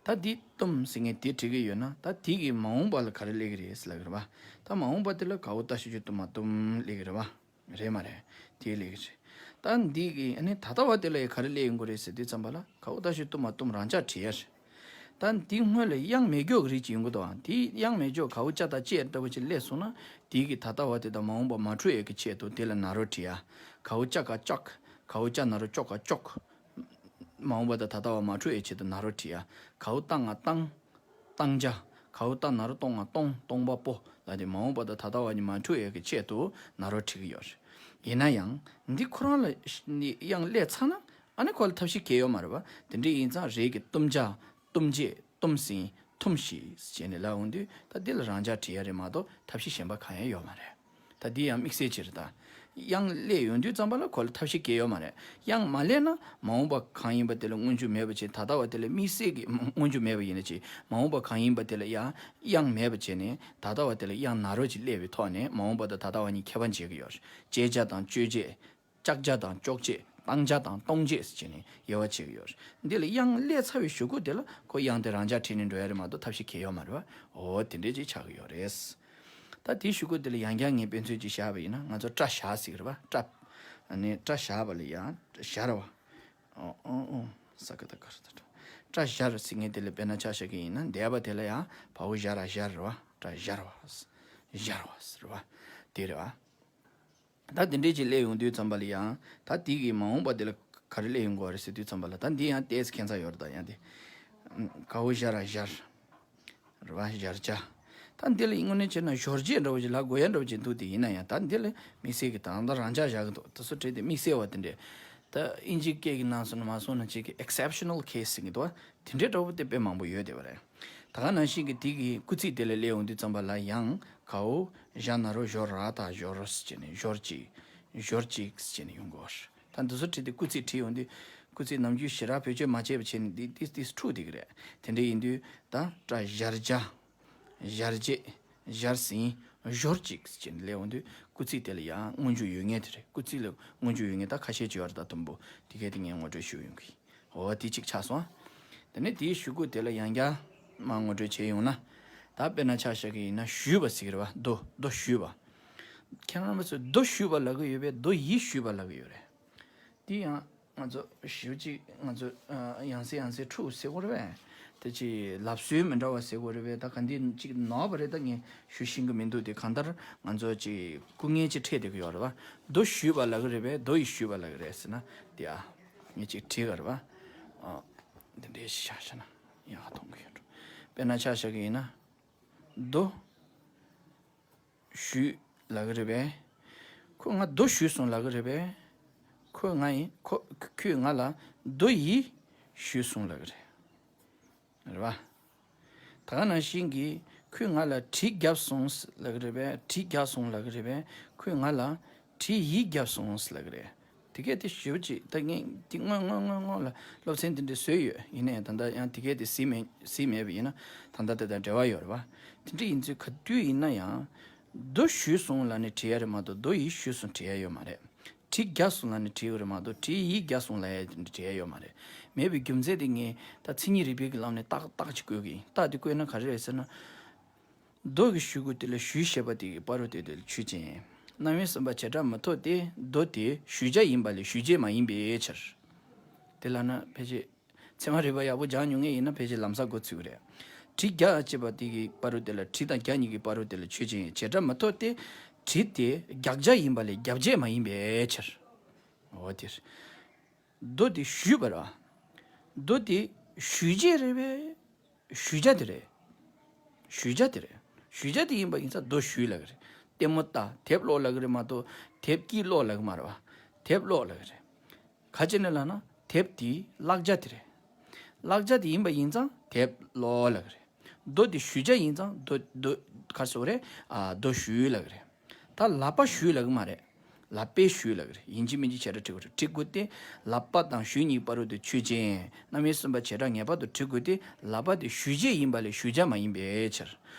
ད་འདི་གཏུམ་ཟེར་མཁན་དེ་བྲིས་ཀྱི་ཡོད་ན། ད་དེ་གི་མ་འོངས་པ་ལ་ག་རེ་སླེབས་ཀྱི་རེད་ཟེར་ལབ་ཀྱི་རེད་བ། ད་མ་འོངས་པ་དེ་ལ་གའོ་ཏ་ཞབས་ཀྱུ་གཏུ་མ་གཏུམ་སླེབས་ཀྱི་རེད་བ། རེད་མ་རེད། དེ་སླེབས་ཀྱི་རེད། ད་འདི་གི་ཨ་ནི་ད་ལྟ་བ་དེ་ལ་ཡང་ག་རེ་སླེབས་ཡོང་གི་རེད་ཟེར་དུས་ཙམ་པ་ལ། གའོ་ཏ་ཞབས་ཀྱུ་གཏུ་མ་གཏུམ་རང་འཇགས་བྲིས་ཡ་རེད། ད་འདི་སྔོན་ལ་དབྱངས་མེད་སྐྱོག་གི་རིགས་ཅིག་ཡོང་གི་འདུག་ཨ། དེ་དབྱངས་མེད་སྐྱོག་གའོ་ཅ་ད་ཅེ་ལྟ་བུ་ཅིག་སླེབས་སོང་ན། དེ་གི་ད་ལྟ་བ་དེ་དང་མ་འོངས་པ་མ་འཁྲུལ་ཡས་ཀྱི་ཆེད་དུ་དེ་ལ་ན་རོ་བྲིས་ཡ། གའོ་ཅ་ག་ཅག་གའོ་ཅ་ན་རོ་ཅོ་ག་ཅོག་མ་འོངས་པ་དང་ད་ལྟ་བ་མ་འཁྲུལ་ཡས་ཆེད་དུ་ན་རོ་བྲིས་ཡ། གའོ་ཏ་ང་བཏང་། བཏང་བྱ། གའོ་ཏ་ན་རོ་ཏོ་ང་སྟོང་། སྟོང་པ་པོ་ལ་དེ་མ་འོངས་པ་དང་ད་ལྟ་བ་གཉིས་མ་འཁྲུལ་ཡས་ཀྱི་ཆེད་དུ་ན་རོ་བྲིས་ཀྱི་ཡོད་རེད། ཡིན་ན་ཡང་འདི་ཁོ་རང་ལ་ནི་དབྱངས་སླེབས་ཚར་ན། ཨ་ནི་ཁོ་ལ་ཐབས་ཤེས་གང་ཡང་ཡོད་མ་རེད་བ། དེ་འདྲ་ཡིན་ཙང་རེད་ཀྱི་གཏུམ་བྱ། གཏུམ་བྱེད། གཏུམ་ཟིན། གཏུམ་ཤི་ཟེར་ནས་ལབ་ཡོང་དུས། ད་འདི་ལ་རང་འཇགས་བྲིས་ཡ་རེད་མ་གཏོགས་ཐབས་ཤེས་གཞན་པ་གང་ཡང་ཡོད་མ་རེད། ད་འདི་ཡང་དམིགས་བསལ་ཅིག་རེད་ད། དབྱངས་སླེབས་ཡོང་དུས་ཙམ་པ་ལ་ཁོ་ལ་ཐབས་ཤེས་གང་ཡང་ཡོད་མ་རེད། དབྱངས་མ་སླེབས་ན་མ་འོངས་པ་གང་ཡིན་པ་དེ་ལ་སྔོན་འཇུག་མེད་པ་བྱས། ད་ལྟ་བ་དེ་ལ་དམིགས་བསལ་གྱི་སྔོན་འཇུག་མེད་པ་ཡིན་ན་ཅིག་མ་འོངས་པ་གང་ཡིན་པ་དེ་ལ་ཡང་དབྱངས་མེད་པ་བྱས་ནས། ད་ལྟ་བ་དེ་ལ་དབྱངས་ན་རོ་ཅིག་སླེབས་པའི་ཐོག་ནས་མ་འོངས་པ་དང་ད་ལྟ་བ་གཉིས་ཁྱད་པར་འབྱེད་ཀྱི་ཡོད་རེད། བཅད་བྱ་དང་གཅོད་བྱེད། བཅག་བྱ་དང་གཅོག་བྱེད། བཏང་བྱ་དང་གཏོང་བྱེད་ཟེར་བྱས་ནས་དབྱེ་བ་ཕྱེ་གི་ཡོད་རེད། འདི་ལ་དབྱངས་སླེབས་ཚར་བའི་གཞུག་གུ་དེ་ལ་ཁོ་དབྱངས་དེ་རང་འཇགས་བྲིས་ནས་འགྲོ་ཡ་རེད་མ་གཏོགས་ཐབས་ཤེས་གང་ཡང་ཡོད་མ་རེད་བ། འོ་དེ་འདྲས་ཅིག་ཆགས་ཀྱི་ཡོད་རེད། ད་དེའི་གཞུག་གུ་དེ་ལ་ཡང་བསྐྱར་ངས་དཔེ་མཚོན་ཅིག་བཞག་པ་ཡིན་ན། ང་ཚོ་སྐྲ་བཞར་ཟེར་གི་རེད་བ། སྐྲ། ཨ་ནི་སྐྲ་བཞར་བ་ལ་ཡང་བཞར་བ། ཨོ་ཨོ་ཨོ། ས་ཀ་ད་ཀ་ར་ད་སྐྲ། སྐྲ་བཞར་ཟེར་མཁན་དེ་ལ་དཔེར་ན་ཆ་བཞག་གི་ཡིན་ན། འདས་པ་དེ་ལ་ཡང་བའོ་བཞར་ར་བཞར་རེད་བ། སྐྲ་བཞར་བ། བཞར་བ་ཟེར་བ། དེ་རེད་བ། ད་དེ་འདྲས་ཅིག་སླེབས་ཡོང་དུས་ཙམ་པ་ལ་ཡང་། ད་དེ་གི་མ་འོངས་པ་དེ་ལ་ག་རེ་སླེབས་ཡོང་གི་ཡོད་རེད་ཟེར་དུས་ཙམ་པ་ལ། ད་འདི་ཡང་ཏོག་ཙམ་ཁྱད་མཚར་ཡོད་རེད། ད་ཡང་དེ། གའོ་བཞར་ར་བཞར། རེད་བ། བཞར་བྱ། ད་འདི་ལ་དངོས་གནས་བྱས་ན་བཞོར་བྱེད་འདྲ་བོ་ཅིག་ལབ་དགོས་ཡ་འདྲ་བོ་ཅིག་འདུག་དེ་ཡིན་ན་ཡང་ད་འདི་ལ་དམིགས་བསལ་གྱི་ད་ལྟ་རང་འཇགས་བཞག་གི་འདུག་དེ་ཚོ་བྲིས་ཏེ་དམིགས་བསལ་བ་དེ་འདྲས། ད་དབྱིན་ཇི་སྐད་ཀྱི་ནང་སོང་ན་མ་སོང་ན་ཅིག་གི་exceptional case ཟེར་གྱི་འདུག་བ། དེ་འདྲའི་འདྲ་བོ་དེ་དཔེ་མང་པོ་ཡོད་བསྡད་པ་རེད། ད་ག་ནང་བཞིན་གྱི་དེ་གི་སྐུལ་ཚིག་དེ་ལ་སླེབས་ཡོང་དུས་ཙམ་པ་ལ་ཡང་། གའོ་བཞར་ན་རོ་བཞོར་ར་ད་བཞོར་ཟེར་བྱས་ནས་བཞོར་ཅིག་བཞོར་ཅིག་ཟེར་བྱས་ནས་ཡོང་གི་ཡོད་རེད། ད་འདི་ཚོ་བྲིས་ཏེ་སྐུལ་ཚིག་བྲིས་ཡོང་དུས། སྐུལ་ཚིག་ནམ་རྒྱུན་ཞེ་དྲག་བེད་སྤྱོད་མ་བྱས་པ་བྱས་ནས་འདི་འདི་འདི་འཁྲུག་བསྡད་ཀྱི་རེད། དེ་འདྲ་ཡིན་དུས་ད་སྐྲ་བཞར་བྱ། བཞར་བྱེད། བཞར་ཟིན། བཞོར་ཅིག་ཟེར་བྱས་ནས་སླེབས་ཡོང་དུས་སྐུལ་ཚིག་དེ་ལ་ཡང་སྔོན་འཇུག་ཡོད་མཁན་དེ་རེད། སྐུལ་ཚིག་ལ་སྔོན་འཇུག་ཡོད་མཁན་ད་ཁ་ཤས་ཅིག་ཡོད་རེད། ད་དུམ་བུ་དེ་གས་དེ་ངས་ངོ་སྤྲོད་ཞུ་ཡོང་གི། འོ་དེ་གཅིག་ཆགས་སོང་། དེ་ནས་དེའི་གཞུག་གུ་དེ་ལ་ཡང་བསྐྱར་མར་ངོ་སྤྲོད་བྱས་ཡོང་ན། ད་དཔེར་ན་ཆ་བཞག་གི་ཡིན་ན་ཞུས་པ་ཟེར་གི་རེད་བ། རྡོ། རྡོ་ཞུས་པ། ཁྱེད་རང་ཚོས་རྡོ་ཞུས་པ་ལབ་གི་ཡོད་པས་རྡོ་ཡིས་ཞུས་པ་ལབ་གི་ཡོད་རེད། དེ་ཡང་ང་ཚོ་ཞུ་གཅིག་ང་ཚོ་ཡང་སེ་ཡང་སེ་འཁྲུག་ཟེར་གི་རེད་པས། དེ་ཅིག་ལབ་སྲོལ་མི་འདྲ་བ་ཟེར་གི་རེད་པས། ད་ག་འདི་ཅིག་ནོར་བ་རེད། ད་ངས་ཞུ་ཤེས་ཀྱི་མི་འདུག་དེ་གང་ལྟར་ང་ཚོ་ཅིག་སྐུ་ངལ་ཅིག་འཕྲད་བསྡད་ཀྱི་ཡོད་རེད་བ། རྡོ་ཞུས་པ་ལབ་གི་རེད་པས་རྡོ་ཡིས་ཞུས་པ་ལབ་གི་རེད་ཟེར་ན། དེ་ཨ། ངས་ཅིག་བྲིས་ག་རེད་བ། ཨ། འདི་འདྲའི་ཞིག་བཞག་ཤག་ན་ཡག་ག་མཐོང་གི་ཡོད་འགྲོ། དཔེར་ན་ཆ་བཞག་གི་ཡིན་ན། རྡོ་ཞུས་ལབ་གི་རེད་པས། ཁོས་ང་རྡོ་ཞུས་སོང་ལབ་གི་རེད་པས། ཁོས་ང་ཡིན་ཁོ། ཁོས་ང་ལ་རྡོ་ཡིས་ཞུས་སོང་ལབ་གི་རེད། རེད་བ། ད་ག་ནང་བཞིན་གྱིས་ཁོས་ང་ལ་གྲི་བརྒྱབ་སོང་ལབ་གི་རེད་པས། གྲི་བརྒྱབ་སོང་ལབ་གི་རེད་པས། ཁོས་ང་ལ་གྲི་ཡིས་བརྒྱབ་སོང་ལབ་གི་རེད། དེ་གས་དེ་ཞེ་པོ་ཅིག་ད་ངས་འདི་སྔོན་སྔོན་སྔོན་སྔོན་ལ་སློབ་ཚན་འདི་འདྲ་བཟོས་ཡོད། ཡིན་ནའི་ད་ལྟ་ཡང་དེ་གས་དེ་གཟིགས་མེད་གཟིགས་མེད་པ་ཡིན་ན་ད་ལྟ་དེ་དང་འབྲེལ་བ་ཡོད་རེད་བ། དེ་འདྲ་ཡིན་ཚུལ་ག་དུས་ཡིན་ན་ཡང་རྡོ་ཞུས་སོང་ལབ་ནས་བྲིས་ཡ་རེད་མ་གཏོགས་རྡོ་ཡིས་ཞུས་སོང་བྲིས་ཡ་ཡོད་མ་རེད། གྲི་བརྒྱབ་སོང་ལབ་ནས་བྲིས་ཡོད་རེད་མ་གཏོགས་གྲི་ཡིས་བརྒྱབ་སོང་ལབ་ཡ་དེ་འདྲ་བྲིས་ཡ་ཡོད་མ་རེད། མེད་པའི་རྒྱུ་མཚན་དེ་ངས་ད་མཚན་ཉིད་རིག་པའི་གི་ལམ་ནས་རྟགས་རྟགས་ཅིག་བཀོད་གི་ཡིན། རྟགས་དེ་བཀོད་ན་ག་རེ་རེད་ཟེར་ན། རྡོ་གི་ཞུ་གུ་དེ་ལ་ཞུས་ཞེས་པ་དེ་གི་བར་དུ་དེ་དེ་ལ་ཆོས་ཅན། རྣམ་དབྱེ་གསུམ་པ་བྱེ་བྲག་མི་ཐོབ་སྟེ། རྡོ་དེ་ཞུས་བྱ་ཡིན་པ་ལས་ཞུས་བྱེད་མ་ཡིན་པའི་ཕྱིར། དེ་ལབ་ན་ཕལ་ཆེར་ཚད་མ་རིག་པ་ཡག་པོ་སྦྱངས་མྱོང་མཁན་ཡིན་ན་ཕལ་ཆེར་ལམ་སང་མགོ་ཚོས་ཀྱི་རེད། གྲི་བརྒྱབ་ཅེས་པ་དེ་གི་བར་དུ་དེ་ལ་གྲི་དང་བརྒྱ་གཉིས་ཀྱི་བར་དུ་དེ་ལ་ཆོས་ཅན། བྱེ་བྲག་མི་ཐོབ་སྟེ། གྲི་དེ་རྒྱག་བྱ་ཡིན་པ་ལས་རྒྱབ་བྱེད་མ་ཡིན་པའི་ཕྱིར། འོ་དེ་རེད། རྡོ་དེ་ཞུས་པ་རེད་བ། རྡོ་དེ་ཞུས་བྱེད་རེད་པས། ཞུས་བྱ་དེ་རེད། ཞུས་བྱ་དེ་རེད། ཞུས་བྱ་དེ་ཡིན་པ་ཡིན་ཙང་རྡོ་ཞུས་ལབ་ཀྱི་རེད། ལྟད་མོ་ལྟ། དེབ་ཀློག་ལབ་ཀྱི་རེད་མ་གཏོགས་དེབ་ཀྱིས་ཀློག་ལབ་ཀྱི་མ་རེད་བ། དེབ་ཀློག་ལབ་ཀྱི་རེད། ག་ཅི་ནས་ལབ་ན་དེབ་དེ་བཀླག་བྱ་དེ་རེད། བཀླག་བྱ་དེ་ཡིན་པ་ཡིན་ཙང་དེབ་ཀློག་ལབ་ཀྱི་རེད། རྡོ་དེ་ཞུས་བྱ་ཡིན་ཙང་རྡོ་རྡོ་ག་རེ་ཟེར་དགོས་རེད། ཨ། རྡོ་ཞུས་ལབ་ཀྱི་རེད། ད་ལག་པ་ཞུས་ལབ་ཀྱི་མ་རེད། ལབ་པའི་ཞུས་ལབ་ཀྱི་རེད། ཡིན་གཅིག་མིན་གཅིག་བྱེ་བྲག་བྲི་དགོས་རེད། བྲི་དགོས་ཏེ། ལབ་པ་དང་ཞུས་གཉིས་བར་དུ་ཆོས་ཅན། རྣམ་དབྱེ་གསུམ་པ་བྱེ་བྲག་ངེས་པར་དུ་བྲི་དགོས་ཏེ། ལབ་པ་དེ་ཞུས་བྱས་ཡིན་པ་ལས་ཞུས་བྱ་མ་ཡིན་པའི་ཕྱིར།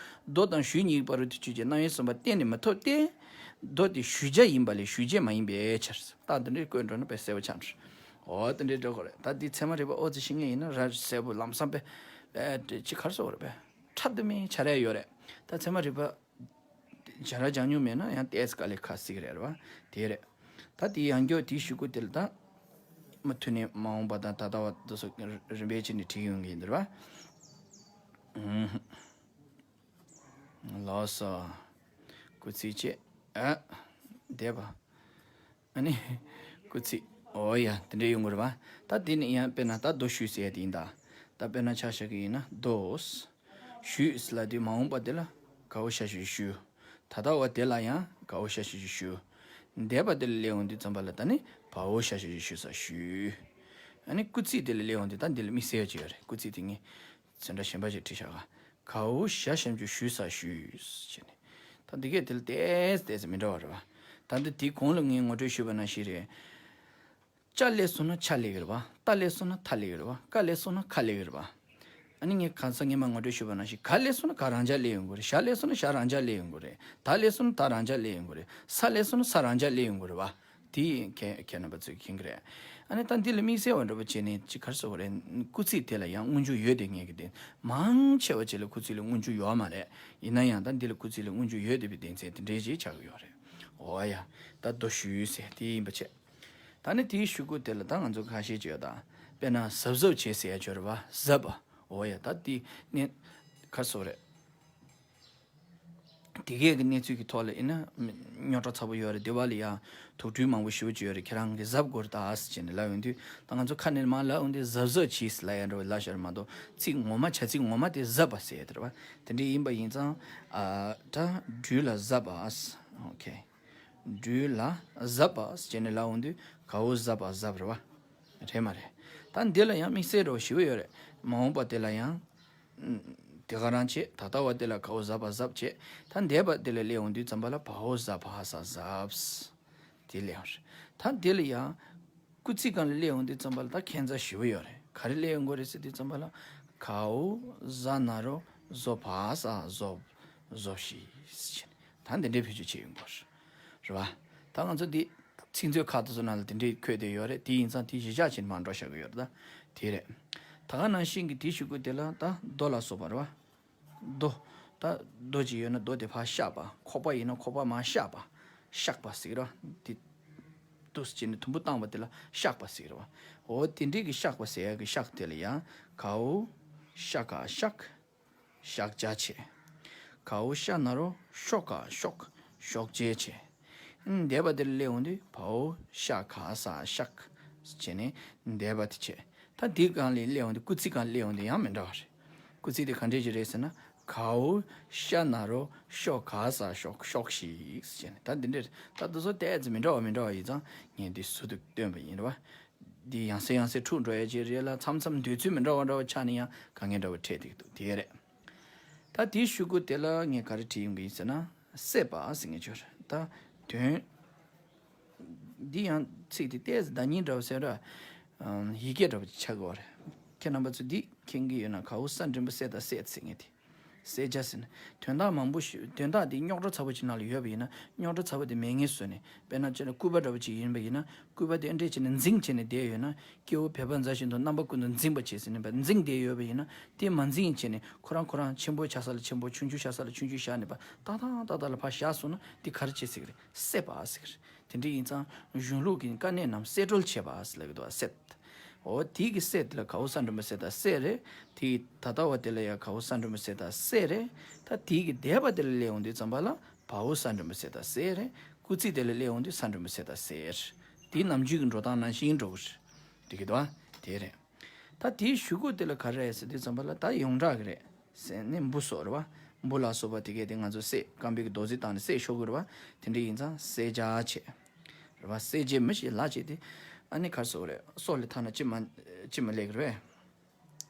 མདོ་དང་ཞུས་གཉིས་བར་དུ་ཆོས་ཅན། རྣམ་དབྱེ་གསུམ་པ་གཏན་ནས་མི་ཐོབ་སྟེ། མདོ་དེ་ཞུས་བྱ་ཡིན་པ་ལས་ཞུས་བྱས་མ་ཡིན་པའི་ཕྱིར། རྟགས་འདི་འདྲའི་བཀོད་འགྲོ་ན་དཔེ་གསལ་པོ་ཆགས་འགྲོ། འོ་དེ་འདྲའི་འགྲོ་དགོས་རེད། ད་འདི་ཚད་མ་རིག་པ་ཨོ་ཙི་ཤེས་མཁན་ཡིན་ན་ར་གསལ་པོ་ལམ་སང་དཔེ་ཅི་གར་སོགས་རེད་པས། ཁྲ་དུ་མའི་ཆ་ར་ཡོད་རེད། ད་ཚད་མ་རིག་པ། བྱ་ར་སྦྱང་མྱོང་མེད་ན་ཡང་ཏོག་ཙམ་དཀའ་ལས་ཁག་སྲིད་ཀྱི་རེད་བ། དེ་རེད། ད་དེའི་ཡང་སྐྱོར་དེའི་ཞུ་སྐུལ་དེ་ལ་ད། མུ་མཐུད་ནས་མ་འོངས་པ་དང་ད་ལྟ་བ་དེ་ཚོ་རིམ་པས་བྱས་ནས་བྲིས་ཡོང་གི་ཡིན་འདིར་བ། ལགས་སོ། སྐུལ་ཚིག་བཅས། ཨ། འདས་པ། ཨ་ནི། སྐུལ་ཚིག་འོ་ཡ་དེ་འདྲས་ཡོང་གི་རེད་བ། ད་དེ་ནི་ཡང་དཔེར་ན་ད་མདོ་ཞུས་ཟེར་ཡ་དེ་ཡིན་ད། ད་དཔེར་ན་ཆ་བཞག་གི་ཡིན་ན་མདོ། ཞུས་ལ་དེ་མ་འོངས་པ་དེ་ལ་ག་འོ་ཤ་ཞུ་ཞུ། ད་ལྟ་བ་དེ་ལ་ཡང་ག་འོ་ཤ་ཞུ་ཞུ། འདས་པ་དེ་ལ་སླེབས་འོང་དུས་ཙམ་པ་ལ་ད་ནི་བ་འོ་ཤ་ཞུ་ཞུ་ས་ཞུ། ཨ་ནི་སྐུལ་ཚིག་དེ་ལ་སླེབས་འོང་དུས་ད་འདི་ལ་དམིགས་བསལ་ཅིག་ཡོད་རེད། སྐུལ་ཚིག་དེ་ངས་ཚོན་ཁྲ་གཞན་པ་ཞིག་བྲིས་བཞག་ག་ག་འོ་ཤ་ཞབས་ཀྱུ་ཞུ་ས་ཞུས་ཟེར་ནས། ད་འདི་གས་དེ་ལ་ཏོག་ཙམ་ཏོག་ཙམ་མི་འདྲ་བ་རེད་བ། ད་འདི་དེའི་གོང་ལ་ངས་ངོ་སྤྲོད་ཞུས་པ་ནང་བཞིན་རེད། ཅ་སླེབས་སོང་ན་ཆ་སླེབས་ཀྱི་རེད་བ། ཏ་སླེབས་སོང་ན་ཐ་སླེབས་ཀྱི་རེད་བ། ཀ་སླེབས་སོང་ན་ཁ་སླེབས་ཀྱི་རེད་བ། ཨ་ནི་ངས་གང་ས་ངས་མ་ངོ་སྤྲོད་ཞུས་པ་ནང་བཞིན་ག་སླེབས་སོང་ན་ག་རང་འཇགས་སླེབས་ཡོང་གི་རེད། ཞ་སླེབས་སོང་ན་ཞ་རང་འཇགས་སླེབས་ཡོང་གི་རེད། ད་སླེབས་སོང་ན་ད་རང་འཇགས་སླེབས་ཡོང་གི་རེད། ས་སླེབས་སོང་ན་ས་རང་འཇགས་སླེབས་ཡོང་གི་རེད་བ། དེ་ཁྱེད་ཁྱེད་རྣམ་པ་ཚོས་མཁྱེན་གྱི་རེད། ཨ་ནི་ད་འདི་ལ་དམིགས་བསལ་བ་འདྲ་པོ་བྱས་ནས་ཅི་གར་སོ་གི་རེད། སྐུལ་ཚིག་དེ་ལ་ཡང་སྔོན་འཇུག་ཡོད་དེ་ངེས་ཀྱི་དེ། མང་ཆེ་བ་ཅིག་ལ་སྐུལ་ཚིག་ལ་སྔོན་འཇུག་ཡོད་མ་རེད། ཡིན་ན་ཡང་ད་འདི་ལ་སྐུལ་ཚིག་ལ་སྔོན་འཇུག་ཡོད་དེ་བའི་གཏན་ཚིགས་དེ་འདྲའི་ཅིག་ཆགས་ཀྱི་ཡོད་རེད། འོ་ཡ། ད་མདོ་ཞུས་ཟེར་དེ་ཡིན་པ་བྱས། ད་ནི་དེའི་ཞུ་སྐུལ་དེ་ལ་ད་ང་ཚོ་ཁ་ཤས་ཅིག་ཡོད་ད། དཔེར་ན་གཟབ་གཟབ་བྱེད་ཟེར་ཡ་ཅིག་ཡོད་རེད་བ། གཟབ། འོ་ཡ། ད་དེ་ནི་གར་སོ་རེད། དེ་གས་ཀྱི་གནས་ཚུལ་གྱི་ཐོག་ལ་ཡིན་ན་རྙོག་དྲ་ཚ་པོ་ཡོད་རེད། དེ་བ་ལ་ཡང་དོགས་འཁྲུལ་མང་པོ་ཞེ་པོ་ཅིག་ཡོད་རེད། ཁྱེད་རང་གིས་གཟབ་དགོས་རེད་ད་ཟེར་ནས་ལབ་ཡོང་དུས། ད་ང་ཚོ་ཁ་ནས་མར་ལབ་ཡོང་དུས་གཟབ་གཟབ་གྱིས་ལབ་ཡ་འདྲ་བོ་ལབ་ཤར་མ་གཏོགས། ཚིག་ངོ་མ་བྱ་ཚིག་ངོ་མ་དེ་གཟབ་པ་ཟེར་ཡ་དེ་རེད་བ། དེ་འདྲ་ཡིན་པ་ཡིན་ཙང་། ཨ། ད་སྦྲུལ་ལ་གཟབ་པ། ཨོ་ཁེ། སྦྲུལ་ལ་གཟབ་པ་ཟེར་ནས་ལབ་འོང་དུས་ག་འོ་གཟབ་པ་གཟབ་རེད་བ། རེད་མ་རེད། ད་འདི་ལ་ཡང་དམིགས་བསལ་འདྲ་བོ་ཞེ་པོ་ཡོད་རེད། མ་འོངས་པ་དེ་ལ་ཡང་། ཨུམ། དེ་ག་རང་བྱེད། ད་ལྟ་བ་དེ་ལ་ག་འོ་གཟབ་པ་གཟབ་བྱེད། ད་འདས་པ་དེ་ལ་སླེབས་འོང་དུས་ཙམ་པ་ལ་བ་འོ་གཟབ་པ་ས་གཟབ། དེ་སླེབས་འོང་རེད། ད་འདི་ལ་ཡང་། སྐུལ་ཚིག་སྒང་ལ་སླེབས་འོང་དུས་ཙམ་པ་ལ་ད་ཁྱད་མཚར་ཞེ་པོ་ཡོད་རེད། ག་རེ་སླེབས་ཡོང་གི་རེད་ཟེར་དུས་ཙམ་པ་ལ། ག་འོ་གཟ་ན་རོ་གཟོ་བ་ས་གཟོ། གཟོ་ཞིག་ཟེར་ནས། ད་འདི་འདྲའི་བེད་སྤྱོད་བྱེད་ཡོང་གི་རེད། རེད་བ། ད་ང་ཚོ་འདི་ཚིག་མཛོད་ཁག་དེ་ཚོ་ནང་ལ་དེ་འདྲའི་འཁོད་བསྡད་ཡོད་རེད། དེ་ཡིན་ཙང་དེ་གཞི་བཞག་བྱས་ནས་མར་འགྲོ་བཞག་གི་ཡོད་རེད་ད། དེ་རེད། ད་ག་ནང་བཞིན་གྱི་དེའི་གཞུག་གུ་དེ་ལ་ད་རྡོ་ལ་སོགས་པ་རེད་བ། རྡོ། ད་རྡོ་ཅིག་ཡོད་ན་རྡོ་དེ་ཕར་གཤགས་པ། ཁོག་པ་ཡིན་ན་ཁོག་པ་མར་གཤགས་པ། གཤགས་པ་ཟེར་གི་རེད་བ། དེ། འདུག་སེ་བྱས་ནས་དུམ་བུ་བཏང་བ་དེ་ལ་གཤགས་པ་ཟེར་གི་རེད་བ། འོ་དེ་འདྲའི་གི་གཤགས་པ་ཟེར་ཡ་གི་གཤགས་དེ་ལ་ཡང་ག་འོ། གཤགས་ག་གཤགས། གཤགས་བྱ་བྱེད། ག་འོ་གཤགས་ན་རོ་གཤོག་ག་གཤོག། གཤོག་བྱེད་བྱེད། འདས་པ་དེ་ལ་སླེབས་འོང་དུས་བ་འོ་གཤགས་ག་ས་གཤགས། བྱས་ནས་འདས་པ་དེ་བྱེད། ད་དེའི་སྒང་ལ་སླེབས་འོང་དུས་སྐུལ་ཚིག་སྒང་ལ་སླེབས་འོང་དུས་ཡང་མི་འདྲ་བ་རེད། སྐུལ་ཚིག་དེ་ག་འདྲས་ཅིག་རེད་ཟེར་ན། ག་འོ་གཤགས་ན་རོ་གཤོག་ག་ས་གཤོག། གཤོག་ཤིག་བྱས་ནས། ད་འདི་འདྲས་ད་དེ་ཚོ་ཏོག་ཙམ་མི་འདྲ་བ་མི་འདྲ་བ་ཡིན་ཙང་ངས་འདི་ཟུར་དུ་སྟོན་པ་ཡིན་རེད་བ། འདི་ཡང་སེ་ཡང་སེ་འཁྲུག་འགྲོ་ཡ་ཅིག་རེད་ལ། མཚམས་མཚམས་འདོད་ཚུལ་མི་འདྲ་བ་འདྲ་བ་ཆགས་ནས་ཡང་དཀའ་ངལ་འདྲ་བ་འཕྲད་བསྡད་ཀྱི་འདུག་དེ་རེད། ད་དེའི་གཞུག་གུ་དེ་ལ་ངས་ག་རེ་བྲིས་ཡོང་གི་ཡིན་ཟེར་ན། བསད་པ་ཟེར་མཁན་ཅིག་ཡོད་རེད། ད་དོན། འདི་ཡང་ཚིག་དེ་ཏོག་ཙམ་བརྡ་རྙིང་འདྲ་བོ་ཟེར་ར། ཡི་གེ་འདྲ་བོ་ཅིག་ཆགས་ཀྱི་ཡོད་རེད། ཁྱེད་རྣམ་པ་ཚོ་འདི་མཁྱེན་གྱི་ཡོད་ན། ག་འོ་ས་འགྲེང་བུ་བསད་དང་བསད་ཟེར་མཁན་དེ། བསད་བྱ་ཟེར་ན། དོན་དག་མང་པོ་ཞིག་དོན་དག་འདི་རྙོག་དྲ་ཚ་པོ་ཅིག་ནང་ལ་ཡོད་པ་ཡིན་ན། རྙོག་དྲ་ཚ་པོ་དེ་མེད་མཁན་བཟོས་ནས། དཔེར་ན་ཅིག་ལ་སྐུད་པ་འདྲ་བོ་ཅིག་ཡིན་པ་ཡིན་ན། སྐུད་པ་དེ་འདྲས་བྱས་ནས་འཛིང་བྱས་ནས་བསྡད་ཡོད་ན། སྐྱེ་བོ་ཕལ་པ་མཛའ་བཞིན་དུ། རྣམ་པ་ཀུན་ཏུ་འཛིང་བར་བྱེད་ཟེར་ནས་འཛིང་བསྡད་ཡོད་པ་ཡིན་ན། དེ་མ་འཛིང་བྱས་ནས་ཁོ་རང་ཁོ་རང་ཆེན་པོ་ཆགས་ས་ལ་ཆེན་པོ། ཆུང་ཆུང་ཆགས་ས་ལ་ཆུང་ཆུང་བཞག་ནས་པ། ཏག་ཏག་ཏག་ཏག་ལ་ཕར་བཞག་སོང་ན། དེ་ག་རེ་བྱེད་ཟེར་གི་རེད། བསད་པ་ཟེར་གི་རེད། དེ་འདྲ་ཡིན་ཙང་གཞུང་ལུགས་ཀྱི་དཀའ་གནད་རྣམས་བསད་གྲོལ་བྱེད་པ་ཟེར་ལབ་ཀྱི་འདུག་བསད། འོ་དེ་གི་བསད་དེ་ལ་ག་འོ་ས་འགྲེང་བུ་བསད་དང་བསད་རེད། དེ་ད་ལྟ་བ་དེ་ལ་ཡང་ག་འོ་ས་འགྲེང་བུ་བསད་དང་བསད་རེད། ད་དེ་གི་འདས་པ་དེ་ལ་སླེབས་འོང་དུས་ཙམ་པ་ལ་བ་འོ་ས་འགྲེང་བུ་བསད་དང་བསད་རེད། སྐུལ་ཚིག་དེ་ལ་སླེབས་འོང་དུས་ས་འགྲེང་བུ་བསད་དང་བསད་རེད། དེ་ནམ་རྒྱུན་གྱི་འགྲོ་སྟངས་ནང་བཞིན་འགྲོ་གི་རེད། འགྲིག་གི་འདུག་བ། དེ་རེད། ད་དེའི་གཞུག་གུ་དེ་ལ་ག་རེ་རེད་ཟེར་དུས་ཙམ་པ་ལ་ད་ཡོངས་གྲགས་ཀྱི་རེད། ཟེར་ནས་འབུ་སོགས་རེད་བ། འབུ་ལ་སོགས་པ་དེ་གས་དེ་ང་ཚོ་བསད། རྐང་པའི་གི་རྡོག་རྫིས་བཏང་ནས་བསད་ཤོར་གི་རེད་བ། དེ་འདྲ་ཡིན་ཙང་བསད་བྱ་བྱེད། རེད་བ། བསད་བྱེད་མི་ཞིག་ལ་བྱེད་དེ། ཨ་ནི་ག་རེ་ཟེར་དགོས་རེད། སྲོག་ལས་ཐར་ན་ཅི་མ་ཅི་མ་ལས་ཀྱི་རེད།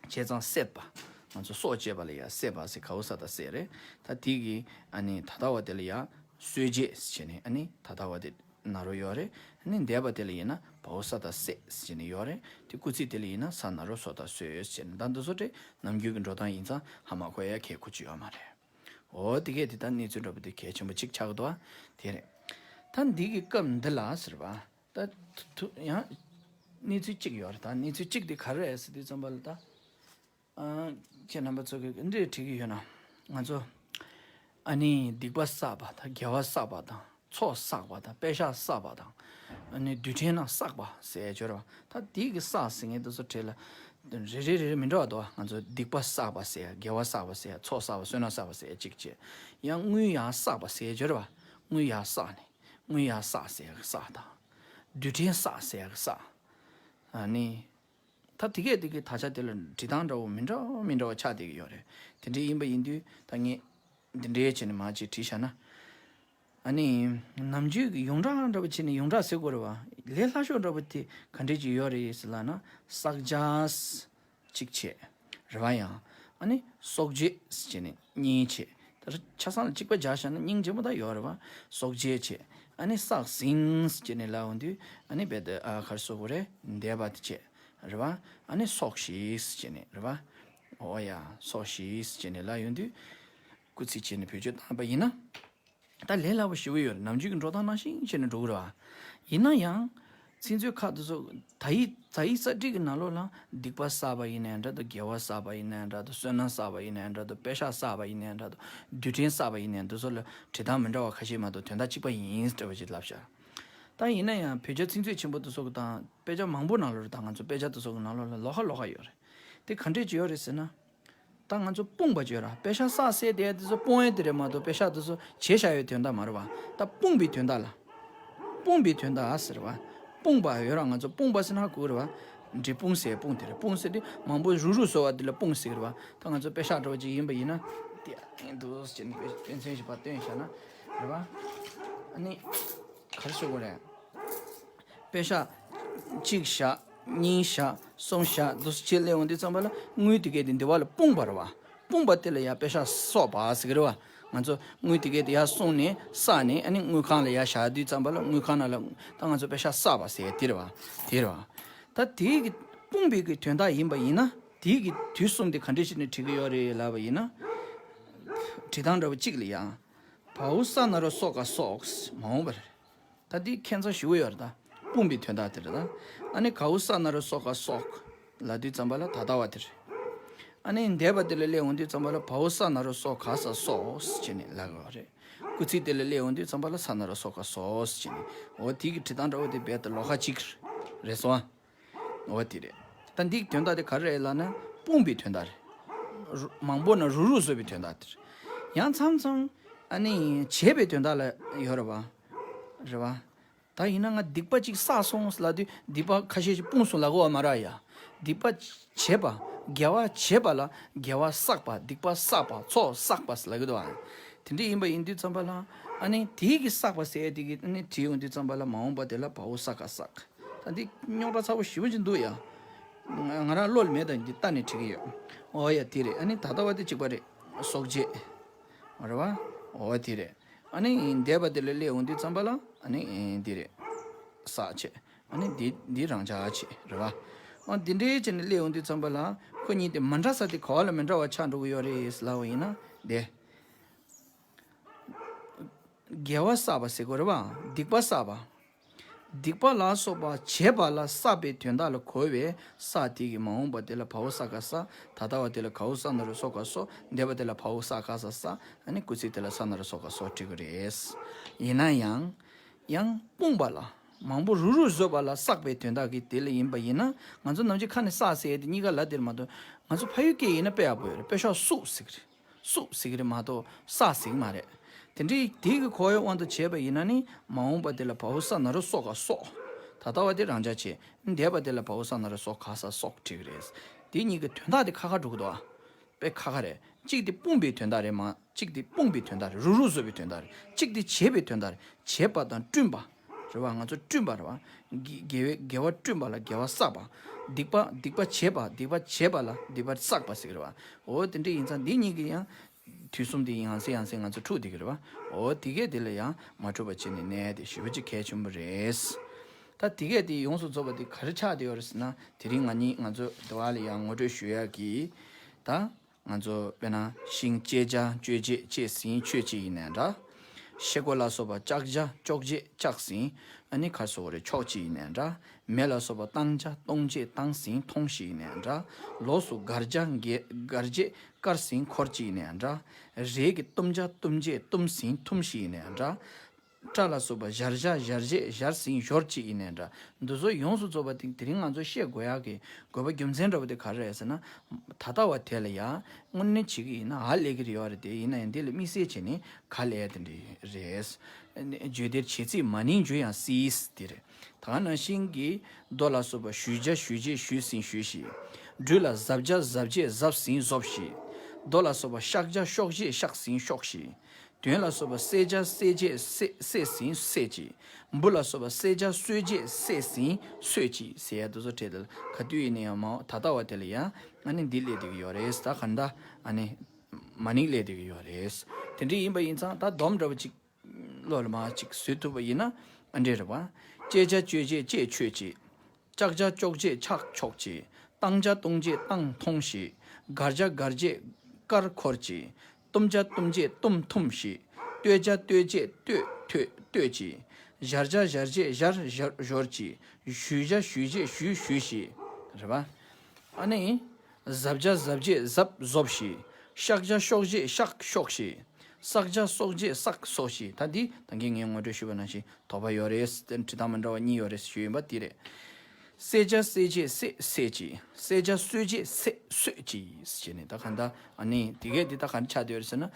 བྱས་ཙང་བསད་པ། ང་ཚོ་སྲོག་བཅད་པ་ལ་ཡ་བསད་པ་ཟེར། ག་འོ་ས་དང་བསད་རེད། ད་དེ་གི་ཨ་ནི་ད་ལྟ་བ་དེ་ལ་ཡ་གསོད་བྱེད་ཟེར་བྱས་ནས། ཨ་ནི་ད་ལྟ་བ་དེ། ན་རོ་ཡོད་རེད། ཨ་ནི་འདས་པ་དེ་ལ་ཡིན་ན་བའོ་ས་དང་སེ་ཟེར་ནས་ཡོད་རེད། དེ་སྐུལ་ཚིག་དེ་ལ་ཡིན་ན་ས་ན་རོ་སོ་དང་སོས་ཟེར་ནས། ད་འདི་ཚོ་དེ་ནམ་རྒྱུན་གྱི་འགྲོ་སྟངས་ཡིན་ཙང་ཧ་མ་གོ་ཡ་གལ་ཁུ་ཆུ་ཡོད་མ་རེད། འོ་དེ་གས་དེ་ད་གནས་ཚུལ་འདྲ་པོ་དེ་གལ་ཆེན་པོ་གཅིག་ཆགས་འདུག་ཨ། དེ་རེད། ད་འདི་གི་སྐབས་འདི་ལ་ཟེར་བ། ད་ཐུ་ཐུ་ཡང་གནས་ཚུལ་གཅིག་ཡོད་རེད། ད་གནས་ཚུལ་གཅིག་དེ་ག་རེ་རེད་ཟེར་དུས་ཙམ་པ་ལ་ད། ཨ། ཁྱེད་རྣམ་པ་ཚོ་གིས་འདི་འདྲས་དྲིས་ཀྱི་ཡོད་ན། ང་ཚོ་ཨ་ནི་སྡིག་པ་བསགས་པ་དང་དགེ་བ་བསགས་པ་དང་ཚོགས་བསགས་པ་དང་དཔེ་བཞག་བསགས་པ་དང་། ཨ་ནི་རྡུལ་ཕྲན་རྣམས་བསགས་པ་ཟེར་ཡ་ཅིག་ཡོད་རེད་བ། ད་དེའི་གི་བསགས་ཟེར་མཁན་དེ་ཚོ་གྲས་ལ་རེ་རེ་རེ་རེ་མི་འདྲ་བ་འདུག་བ། ང་ཚོ་སྡིག་པ་བསགས་པ་ཟེར་ཡ། དགེ་བ་བསགས་པ་ཟེར་ཡ། ཚོགས་བསགས་པ། བསོད་ནམས་བསགས་པ་ཟེར་ཡ་གཅིག་བྱས། ཡང་དངུལ་ཡང་བསགས་པ་ཟེར་ཡ་ཅིག་ཡོད་རེད་བ། དངུལ་ཡང་བསགས་ནས། དངུལ་ཡང་བསགས་ཟེར་ཡ་གི་བསགས་དང་། རྡུལ་ཕྲན་བསགས་ཟེར་ཡ་གི་བསགས། ཨ་ནི། ད་དེ་གས་དེ་གས་དག་ཆ་དེ་ལ་འབྲི་སྟངས་འདྲ་བོ་མི་འདྲ་བ་མི་འདྲ་བ་ཆགས་བསྡད་ཀྱི་ཡོད་རེད། དེ་འདྲ་ཡིན་པ་ཡིན་དུས་ད་ངས་འདི་འདྲའི་བྱས་ནས་མར་ཅིག་བྲིས་བཞག་ན། ཨ་ནི། ནམ་རྒྱུན་གྱི་ཡོངས་གྲགས་འདྲ་བོ་བྱས་ནས་ཡོངས་གྲགས་ཟེར་དགོས་རེད་བ། ལས་སླ་ཤོས་འདྲ་བོ་དེ་ག་འདྲས་ཅིག་ཡོད་རེད་ཟེར་ལབ་ན། བསགས་བྱ། གཅིག་བྱས། རེད་བ། ཡང་། ཨ་ནི་སོགས་བྱེད་ཟེར་བྱས་ནས་གཉིས་བྱས། ད་ཆ་ཚང་ལ་གཅིག་པ་སྦྱར་བཞག་ན་སྙིང་རྗེ་མོ་ད་ཡོད་རེད་བ། སོགས་བྱེད་བྱས། ཨ་ནི་བསགས་ཟིན་ཟེར་བྱས་ནས་ལབ་འོང་དུས་ཨ་ནི་རྦད་དེ་ཨ་ག་རེ་ཟེར་དགོས་རེད། འདས་པ་དེ་བྱས། རེད་བ། ཨ་ནི་སོགས་ཤིག་ཟེར་བྱས་ནས་རེད་བ། འོ་ཡ། སོགས་ཤིག་ཟེར་བྱས་ནས་ལབ་ཡོང་དུས། སྐུལ་ཚིག་བྱས་ནས་བེད་སྤྱོད་བཏང་པ་ཡིན་ན། ད་ལས་སླ་པོ་ཞེ་པོ་ཡོད་རེད། ནམ་རྒྱུན་གྱི་འགྲོ་སྟངས་ནང་བཞིན་བྱས་ནས་འགྲོ་གི་རེད་བ། ཡིན་ན་ཡང་། ཚིག་མཛོད་ཁག་དེ་ཚོ་དག་ཡིག་དག་ཡིག་གསར་བསྒྲིགས་ཀྱི་ནང་ལོགས་ལ་སྡིག་པ་བསགས་པ་ཡིན་ནའི་འདྲ་འདུག་དགེ་བ་བསགས་པ་ཡིན་ནའི་འདྲ་འདུག་བསོད་ནམས་བསགས་པ་ཡིན་ནའི་འདྲ་འདུག་དཔེ་བཞག་བསགས་པ་ཡིན་ནའི་འདྲ་འདུག་རྡུལ་ཕྲན་བསགས་པ་ཡིན་ནའི་འདུག་སོགས་ལ་བྲིས་སྟངས་མི་འདྲ་བ་ཁ་ཤས་མ་གཏོགས་དོན་དག་གཅིག་པ་ཡིན་འདྲ་བ་ཅིག་ལབ་བཞག་ད་ཡིན་ན་ཡང་བོད་རྒྱ་ཚིག་མཛོད་ཆེན་པོ་དེ་ཚོ་གི་དང་དཔེ་ཆ་མང་པོ་ནང་ལོགས་དང་ང་ཚོ་དཔེ་ཆ་དེ་ཚོ་གི་ནང་ལོགས་ལ་ལོགས་ཀ་ལོགས་ཀ་ཡོད་རེད། དེ་ག་འདྲས་ཅིག་ཡོད་རེད་ཟེར་ན། ད་ང་ཚོ་སྤུངས་པ་བརྗོད་ར། དཔེ་ཆ་བསགས་ཟེར་དེ་དེ་ཚོ་སྤུངས་ཡས་དེ་རེད་མ་གཏོགས་དཔེ་ཆ་དེ་ཚོ་བྱས་བཞག་ཡོད་དོན་དག་མ་རེད་བ། ད་སྤུངས་པའི་དོན་དག་ལ། སྤུངས་པའི་དོན་དག་ཟེར་བ། སྤུངས་པ་ཡོད་ར། ང་ཚོ་སྤུངས་པ་ཟེར་ན་གོ་རེད་བ། འབྲས་སྤུངས་ཟེར་སྤུངས་དེ་རེད། སྤུངས་ཟེར་དེ་མང་པོ་རུ་རུ་བཟོ་བ་དེ་ལ་སྤུངས་ཟེར་རེད་བ། ད་ང་ཚོ་དཔེ་ཆ་འདྲ་བོ་ཅིག་ཡིན་པ་ཡིན་ན། དེ་ཡིན་འདུག་ཟེར་ནས་དཔེ་དཔེ་མཚོན་ཞིག་ཕར་སྟོན་བཞག་ན། རེད་བ། ཨ་ནི། ག་རེ་ཟེར་དགོས་རེད། དཔེ་ཆ། གཅིག་བཞག་གཉིས་བཞག་གསུམ་བཞག་འདུག་སེ་བྱས་སླེབས་འོང་དུས་ཙམ་པ་ལ་དངུལ་དེ་གས་དེ་འདི་བ་ལ་སྤུངས་པ་རེད་བ། སྤུངས་པ་དེ་ལ་ཡ་དཔེ་ཆ་བསགས་པ་ཟེར་གི་རེད་བ། ང་ཚོ་དངུལ་དེ་གས་དེ་ཡར་བསྲུངས་ནས་བསགས་ནས་ཨ་ནི་དངུལ་ཁང་ལ་ཡར་བཞག་དུས་ཙམ་པ་ལ་དངུལ་ཁང་ནང་ལ་ད་ང་ཚོ་དཔེ་ཆ་བསགས་པ་ཟེར་དེ་རེད་བ། དེ་རེད་བ། ད་དེའི་གི་སྤུངས་པའི་གི་དོན་དག་ཡིན་པ་ཡིན་ན་དེའི་གི་དུས་གསུམ་དེ་ག་འདྲས་བྱས་ནས་བྲིས་གི་ཡོད་རེད་ལབ་པ་ཡིན་ན། བྲིས་སྟངས་འདྲ་བོ་གཅིག་ལ་ཡ། བའོ་ས་ན་རོ་སོ་ག་སོགས་མ་འོངས་པ་རེད། ད་འདི་ཁྱད་མཚར་ཞེ་པོ་ཡོད་རེད་ད། སྤུངས་པའི་དོན་དག་དེ་རེད་ད། ཨ་ནི་གའོ་ས་ན་རོ་སོ་ག་སོགས་ལབ་དུས་ཙམ་པ་ལ་ད་ལྟ་བ་དེ་རེད། ཨ་ནི་འདས་པ་དེ་ལ་སླེབས་འོང་དུས་ཙམ་པ་ལ་བའོ་ས་ན་རོ་སོ་ག་ས་སོགས་བྱས་ནས་ལབ་དགོས་པ་རེད། སྐུལ་ཚིག་དེ་ལ་སླེབས་འོང་དུས་ཙམ་པ་ལ་ས་ན་རོ་སོ་ག་སོགས་བྱས་ནས། འོ་དེ་གི་བྲིས་སྟངས་འདྲ་བོ་དེ་རྦད་དེ་ལོགས་ཀ་གཅིག་རེད་སོང་ཨ། འོ་དེ་རེད། ད་འདིའི་དོན་དག་དེ་ག་རེ་རེད་ལབ་ན་སྤུངས་པའི་དོན་དག་རེད། རུ་མང་པོ་ན་རུ་རུ་བཟོ་བའི་དོན་དག་དེ་རེད། ཡང་མཚམས་མཚམས་ཨ་ནི་བྱས་པའི་དོན་དག་ལ་ཡོད་རེད་བ། རེད་བ། ད་ཡིན་ན་ང་སྡིག་པ་གཅིག་བསགས་སོང་ལབ་དུས་སྡིག་པ་ཁ་ཤས་ཤིག་སྤུངས་སོང་ལབ་དགོས་བ་མ་རེད་ཡ། སྡིག་པ་བྱས་པ། དགེ་བ་བྱས་པ་ལ་དགེ་བ་བསགས་པ། སྡིག་པ་བསགས་པ། ཚོགས་བསགས་པ་ལབ་ཀྱི་འདུག་བ། དེ་འདྲ་ཡིན་པ་ཡིན་དུས་ཙམ་པ་ལ་ཨ་ནི་དེའི་གི་བསགས་པ་ཟེར་ཡ་དེ་གི་ཨ་ནི་བྲིས་ཡོང་དུས་ཙམ་པ་ལ་མ་འོངས་པ་དེ་ལ་བའོ་ས་ག་བསགས། ད་འདི་རྙོག་དྲ་ཚ་པོ་ཞེ་པོ་ཅིག་འདུག་ཡ། ང་ང་རང་བློ་ལ་མེད་ད་འདི་ལྟ་ནས་བྲིས་ཀྱི་ཡོད། འོ་ཡ་དེ་རེད། ཨ་ནི་ད་ལྟ་བ་དེ་གཅིག་པ་རེད། སོགས་བྱེད། རེད་བ། འོ་དེ་རེད། ཨ་ནི་འདས་པ་དེ་ལ་སླེབས་འོང་དུས་ཙམ་པ་ལ་ཨ་ནི་འདི་རེད། བསགས་བྱེད། ཨ་ནི་འདི་འདི་རང་འཇགས་བྱེད་རེད་བ། ཨ་འདི་འདྲའི་བྱས་ནས་སླེབས་འོང་དུས་ཙམ་པ་ལ་ཁོ་གཉིས་དེ་མ་འདྲ་ས་དེ་ག་བ་ལ་མི་འདྲ་བ་ཆགས་འགྲོ་གི་ཡོད་རེད་ལབ་པ་ཡིན་ན་དེ། དགེ་བ་བསགས་པ་ཟེར་དགོས་རེད་བ། སྡིག་པ་བསགས་པ། སྡིག་པ་ལ་སོགས་པ་བྱས་པ་ལ་བསགས་པའི་དོན་དག་ལ་གོ་བས་བསགས་དེ་གི་མ་འོངས་པ་དེ་ལ་བའོ་ས་ག་བསགས། ད་ལྟ་བ་དེ་ལ་གའོ་ས་ན་རོ་སོ་ག་སོགས། འདས་པ་དེ་ལ་བའོ་ས་ག་ས་བསགས། ཨ་ནི་སྐུལ་ཚིག་དེ་ལ་ས་ན་རོ་སོ་ག་སོགས་བྲིས་དགོས་རེད། ཡིན་ན་ཡང་། ཡང་སྤུངས་པ་ལ། མང་པོ་རུ་རུ་བཟོས་པ་ལ་བསགས་པའི་དོན་དག་གི་དེ་ལ་ཡིན་པ་ཡིན་ན་ང་ཚོ་ནམ་རྒྱུན་ཁ་ནས་བསགས་ཟེར་ཡས་དེ་གཉིས་ཀ་ལ་དེར་མ་གཏོགས་ང་ཚོ་ཕ་ཡུལ་སྐད་ཡིན་ན་དཔེ་ཡག་པོ་ཡོད་རེད། དཔེ་ཤོག་བསགས་ཟེར་གི་རེད། བསགས་ཟེར་གི་རེད་མ་གཏོགས་བསགས་ཟེར་གི་མ་རེད། དེ་འདྲའི་དེ་གི་གོ་བའི་དབང་དུ་བྱས་པ་ཡིན་ན་ནི་མ་འོངས་པ་དེ་ལ་བའོ་ས་ན་རོ་སོ་ག་སོགས། ད་ལྟ་བ་དེ་རང་འཇགས་བྱས། འདས་པ་དེ་ལ་བའོ་ས་ན་རོ་སོ་ག་ས་སོགས་བྲིས་གི་རེད། དེ་གཉིས་ཀྱི་དོན་དག་དེ་ཁ་ཁ་འགྲོ་གི་འདུག་ཨ། དཔེ་ཁ་ཁ་རེད། གཅིག་དེ་སྤུངས་པའི་དོན་དག་རེད་མ། གཅིག་དེ་སྤུངས་པའི་དོན་དག་རེད། རུ་རུ་བཟོ་བའི་དོན་དག་རེད། གཅིག་དེ་བྱས་པའི་དོན་དག་རེད། བྱས་པ་དང་བསྐྲུན་པ། རེད་བ། ང་ཚོ་བསྐྲུན་པ་རེད་བ། དགེ་དགེ་བའི་དགེ་བ་བསྐྲུན་པ་ལ་དགེ་བ་བསགས་པ། སྡིག་པ་སྡིག་པ་བྱས་པ་སྡིག་པ་བྱས་པ་ལ་སྡིག་པ་བསགས་པ་ཟེར་གི་རེད་བ། འོ་དེ་འདྲ་ཡིན་ཙང་འདི་གཉིས་ཀྱི་ཡང་། དུས་གསུམ་དེ་ཡང་སེ་ཡང་སེ་ང་ཚོ་འཁྲུག་བསྡད་ཀྱི་རེད་བ། འོ་དེ་གས་དེ་ལ་ཡང་མ་འཁྲུག་པ་བྱས་ནས་གནས་དེ་ཞེ་པོ་ཅིག་གལ་ཆེན་པོ་རེད། ད་དེ་གས་དེ་ཡོངས་སུ་རྫོགས་པ་དེ་ག་རེ་ཆགས་བསྡད་ཡོད་རེད་ཟེར་ན། དེ་རིང་ང་གཉིས་ང་ཚོ་དེ་བ་ལ་ཡང་ངོ་སྤྲོད་ཞུ་ཡག་གི། ད་ང་ཚོ་དཔེར་ན་ཤིང་བཅད་བྱ་གཅོད་བྱེད་བཅད་ཟིན་གཅོད་བྱེད་ཡིན་ནའང་འདྲ། ཤེལ་སྒོ་ལ་སོགས་པ་བཅག་བྱ་གཅོག་བྱེད་བཅག་ཟིན། ཨ་ནི་ག་རེ་ཟེར་དགོས་རེད། འཕྱོག་བྱེད་ཡིན་ནའང་འདྲ། མེ་ལ་སོགས་པ་བཏང་བྱ་བཏུང་བྱེད་བཏང་ཟིན་འཐུང་བྱེད་ཡིན་ནའང་འདྲ། ལོགས་སུ་བསྒར་བྱ་བསྒར་བྱེད་བསྒར་ཟིན་འཁོར་བྱེད་ཡིན་ནའང་འདྲ། རས་ཀྱིས་བཏུམ་བྱ་བཏུམ་བྱེད་བཏུམ་ཟིན་འཐུམ་བྱེད་ཡིན་ནའང་འདྲ། སྐྲ་ལ་སོགས་པ་སྦྱར་བྱ་སྦྱར་བྱེད་སྦྱར་ཟིན་སྦྱོར་བྱེད་ཡིན་ནའང་འདྲ། འདི་ཚོ་ཡོངས་སུ་རྫོགས་པ་དེ་དེ་རིང་ང་ཚོ་བཤད་དགོས་ཡག་གི་དགོས་པ་རྒྱུ་མཚན་འདྲ་བོ་དེ་ག་རེ་རེད་ཟེར་ན། ད་ལྟ་བ་དེ་ལ་ཡང་དངོས་གནས་བྱེད་ཀྱི་ཡིན་ན་ཧ་ལས་ཀྱི་རེད་བ། རེད་དེ་ཡིན་ན་ཡང་འདི་ལ་དམིགས་བསལ་བྱས་ནས་ག་ལས་དེ་འདྲ་རེད། བརྗོད་བདེར་བྱེད་ཚིག་མ་ནིང་འཇུ་ཡང་སྲིད་དེ་རེད། ད་ག་ནང་བཞིན་གྱི་རྡོ་ལ་སོགས་པ་གཞུ་བྱ་གཞུས་བྱེད་གཞུས་ཟིན་གཞུས་ཤིག་སྦྲུལ་ལ་གཟབ་བྱ་གཟབ་བྱེད་གཟབ་ཟིན་གཟོབ་ཤིག་རྡོ་ལ་སོགས་པ་གཤག་བྱ་གཤོག་བྱེད་གཤག་ཟིན་གཤོག་ཤིག་དོན་ལ་སོགས་པ་བསད་བྱ་བསད་བྱེད་བསད་བསད་ཟིན་བསད་ཅིག་འབུ་ལ་སོགས་པ་བསད་བྱ་གསོད་བྱེད་བསད་ཟིན་གསོད་ཅིག་ཟེར་ཡ་དེ་ཚོ་བྲིས་ཏེ། ག་དུས་ཡིན་ན་ཡང་མ་འོངས་ད་ལྟ་བ་དེ་ལ་ཡང་ཨ་ནི་འདི་སླེབས་བསྡད་ཀྱི་ཡོད་རེད། ད་ག་ད་ཨ་ནི་མ་ནིང་སླེབས་བསྡད་ཀྱི་ཡོད་རེད། དེ་འདྲ་ཡིན་པ་ཡིན་ཙང་ད་སྡོམ་འདྲ་བོ་ཅིག་བློ་ལ་མར་ཅིག་བཟོ་ཐུབ་པ་ཡིན་ན་ཨ་འདྲས་རེད་པ། བཅད་བྱ་གཅོད་བྱེད་བཅད་གཅོད་ཅིག་བཅག་བྱ་གཅོག་བྱེད་ཆག་ཆོག་ཅིག་བཏང་བྱ་བཏུང་བྱེད་བཏང་འཐུང་ཞིག་བསྒར་བྱ་བསྒར་བྱེད་བསྒར་འཁོར་ཅིག་བཏུམ་བྱ་བཏུམ་བྱེད་བཏུམ་འཐུམ་ཞིག་བསྟོད་བྱ་བསྟོད་བྱེད་བསྟོད་བསྟོད་བསྟོད་ཅིག་བཞར་བྱ་བཞར་བྱེད་བཞར་བཞར་བཞོར་ཅིག་གཞུ་བྱ་གཞུས་བྱེད་གཞུས་གཞུས་ཤིག་རེད་པ། ཨ་ནི། གཟབ་བྱ་གཟབ་བྱེད་གཟབ་གཟོབ་ཤིག་གཤག་བྱ་གཤོག་བྱེད་གཤག་གཤོག་ཤིག་བསག་བྱ་གསོག་བྱེད་བསག་གསོག་ཤིག་ད་འདི་ད་གིན་ངས་ངོ་སྤྲོད་ཞུས་པ་ནང་བཞིན་དོགས་པ་ཡོད་རེད། བྲིས་སྟངས་མི་འདྲ་བ་གཉིས་ཡོད་རེད་ཞུས་ཡིན་པ་འདི་རེད། བསད་བྱ་བསད་བྱེད་བསད་བསད་ཅིག་བསད་བྱ་གསོད་བྱེད་བསད་གསོད་ཅིག་ཟེར་ནས་ད་ག་ད་ཨ་ནི་དེ་གས་འདི་ད་ག་འདྲ་ཆགས་བསྡད་ཡོད་རེད་ཟེར་ན།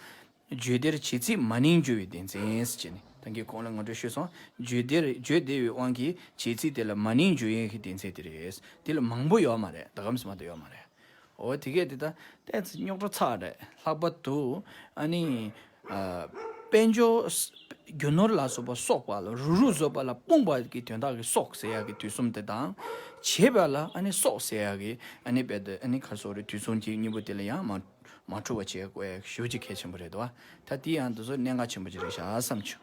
བརྗོད་བདེར་བྱེད་ཚིག་མ་ནིང་འཇུ་བའི་སྡེ་ཚན་ཟེར་ནས་ད་གིན་གོང་ལ་ངོ་སྤྲོད་ཞུས་སོང་། བརྗོད་བདེར་བརྗོད་བདེ་བའི་དབང་གིས་བྱེད་ཚིག་དེ་ལ་མ་ནིང་འཇུ་ཡས་ཀྱི་སྡེ་ཚན་དེ་རེད། དེ་ལ་མང་པོ་ཡོད་མ་རེད། ད་གམ་སེ་མ་གཏོགས་ཡོད་མ་རེད། འོ་དེ་གས་དེ་ད་ཏོག་ཙམ་རྙོག་དྲ་ཚ་རེད། ལྷག་པར་དུ་ཨ་ནི་ཨ། དཔལ་འབྱོར་ས་རྒྱུ་ནོར་ལ་སོགས་པ་གསོག་པ་ལ་རུ་རུ་བཟོ་བ་ལ་སྤུངས་པ་གི་དོན་དག་གི་གསོག་ཟེར་ཡག་གི་དུས་གསུམ་དེ་དང་། བྱེད་པ་ལ་ཨ་ནི་གསོག་ཟེར་ཡག་གི་ཨ་ནི་དཔེ་དེ་ཨ་ནི་ག་རེ་ཟེར་དགོས་རེད། དུས་གསུམ་གྱི་གཉིས་པོ་དེ་ལ་ཡང་མ་མ་འཁྲུག་པ་བྱེད་དགོས་ཡག་ཞེ་པོ་ཅིག་གལ་ཆེན་པོ་རེད་དོ། ད་དེ་ཡང་འདི་ཚོ་གནད་འགག་ཆེན་པོ་ཅིག་རེད་ཤག་བསམ་བྱུང་།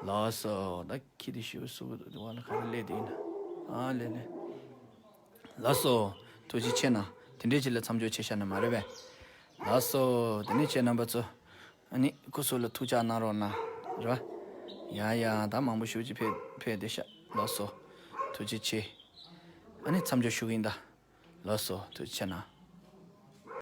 ལགས་སོ། ད་ཁྱི་དེ་ཞེ་པོ་སུ་བ་ལ་ག་རེ་སླེབས་དེ་ཡིན་ན། ཨ་ལེ་ལེ། ལགས་སོ། ཐུགས་རྗེ་ཆེ་གནང་། དེ་འདྲའི་ཅིག་ལ་མཚམས་འཇོག་བྱས་བཞག་ན་མ་རེད་པས། ལགས་སོ། དེ་ནས་ཁྱེད་རྣམ་པ་ཚོ་ཨ་ནི་སྐུ་གཟུགས་ལ་ཐུགས་ཅག་གནང་རོགས་གནང་། རེད་པ། ཡ་ཡ། ད་མང་པོ་ཞེ་པོ་ཅིག་ཕེབས་ཕེབས་བསྡད་ཤག་ལགས་སོ། ཐུགས་རྗེ་ཆེ། ཨ་ནི་མཚམས་འཇོག་ཞུ་གི་ཡིན་ད། ལགས་སོ། ཐུགས་རྗེ་ཆེ་གནང་།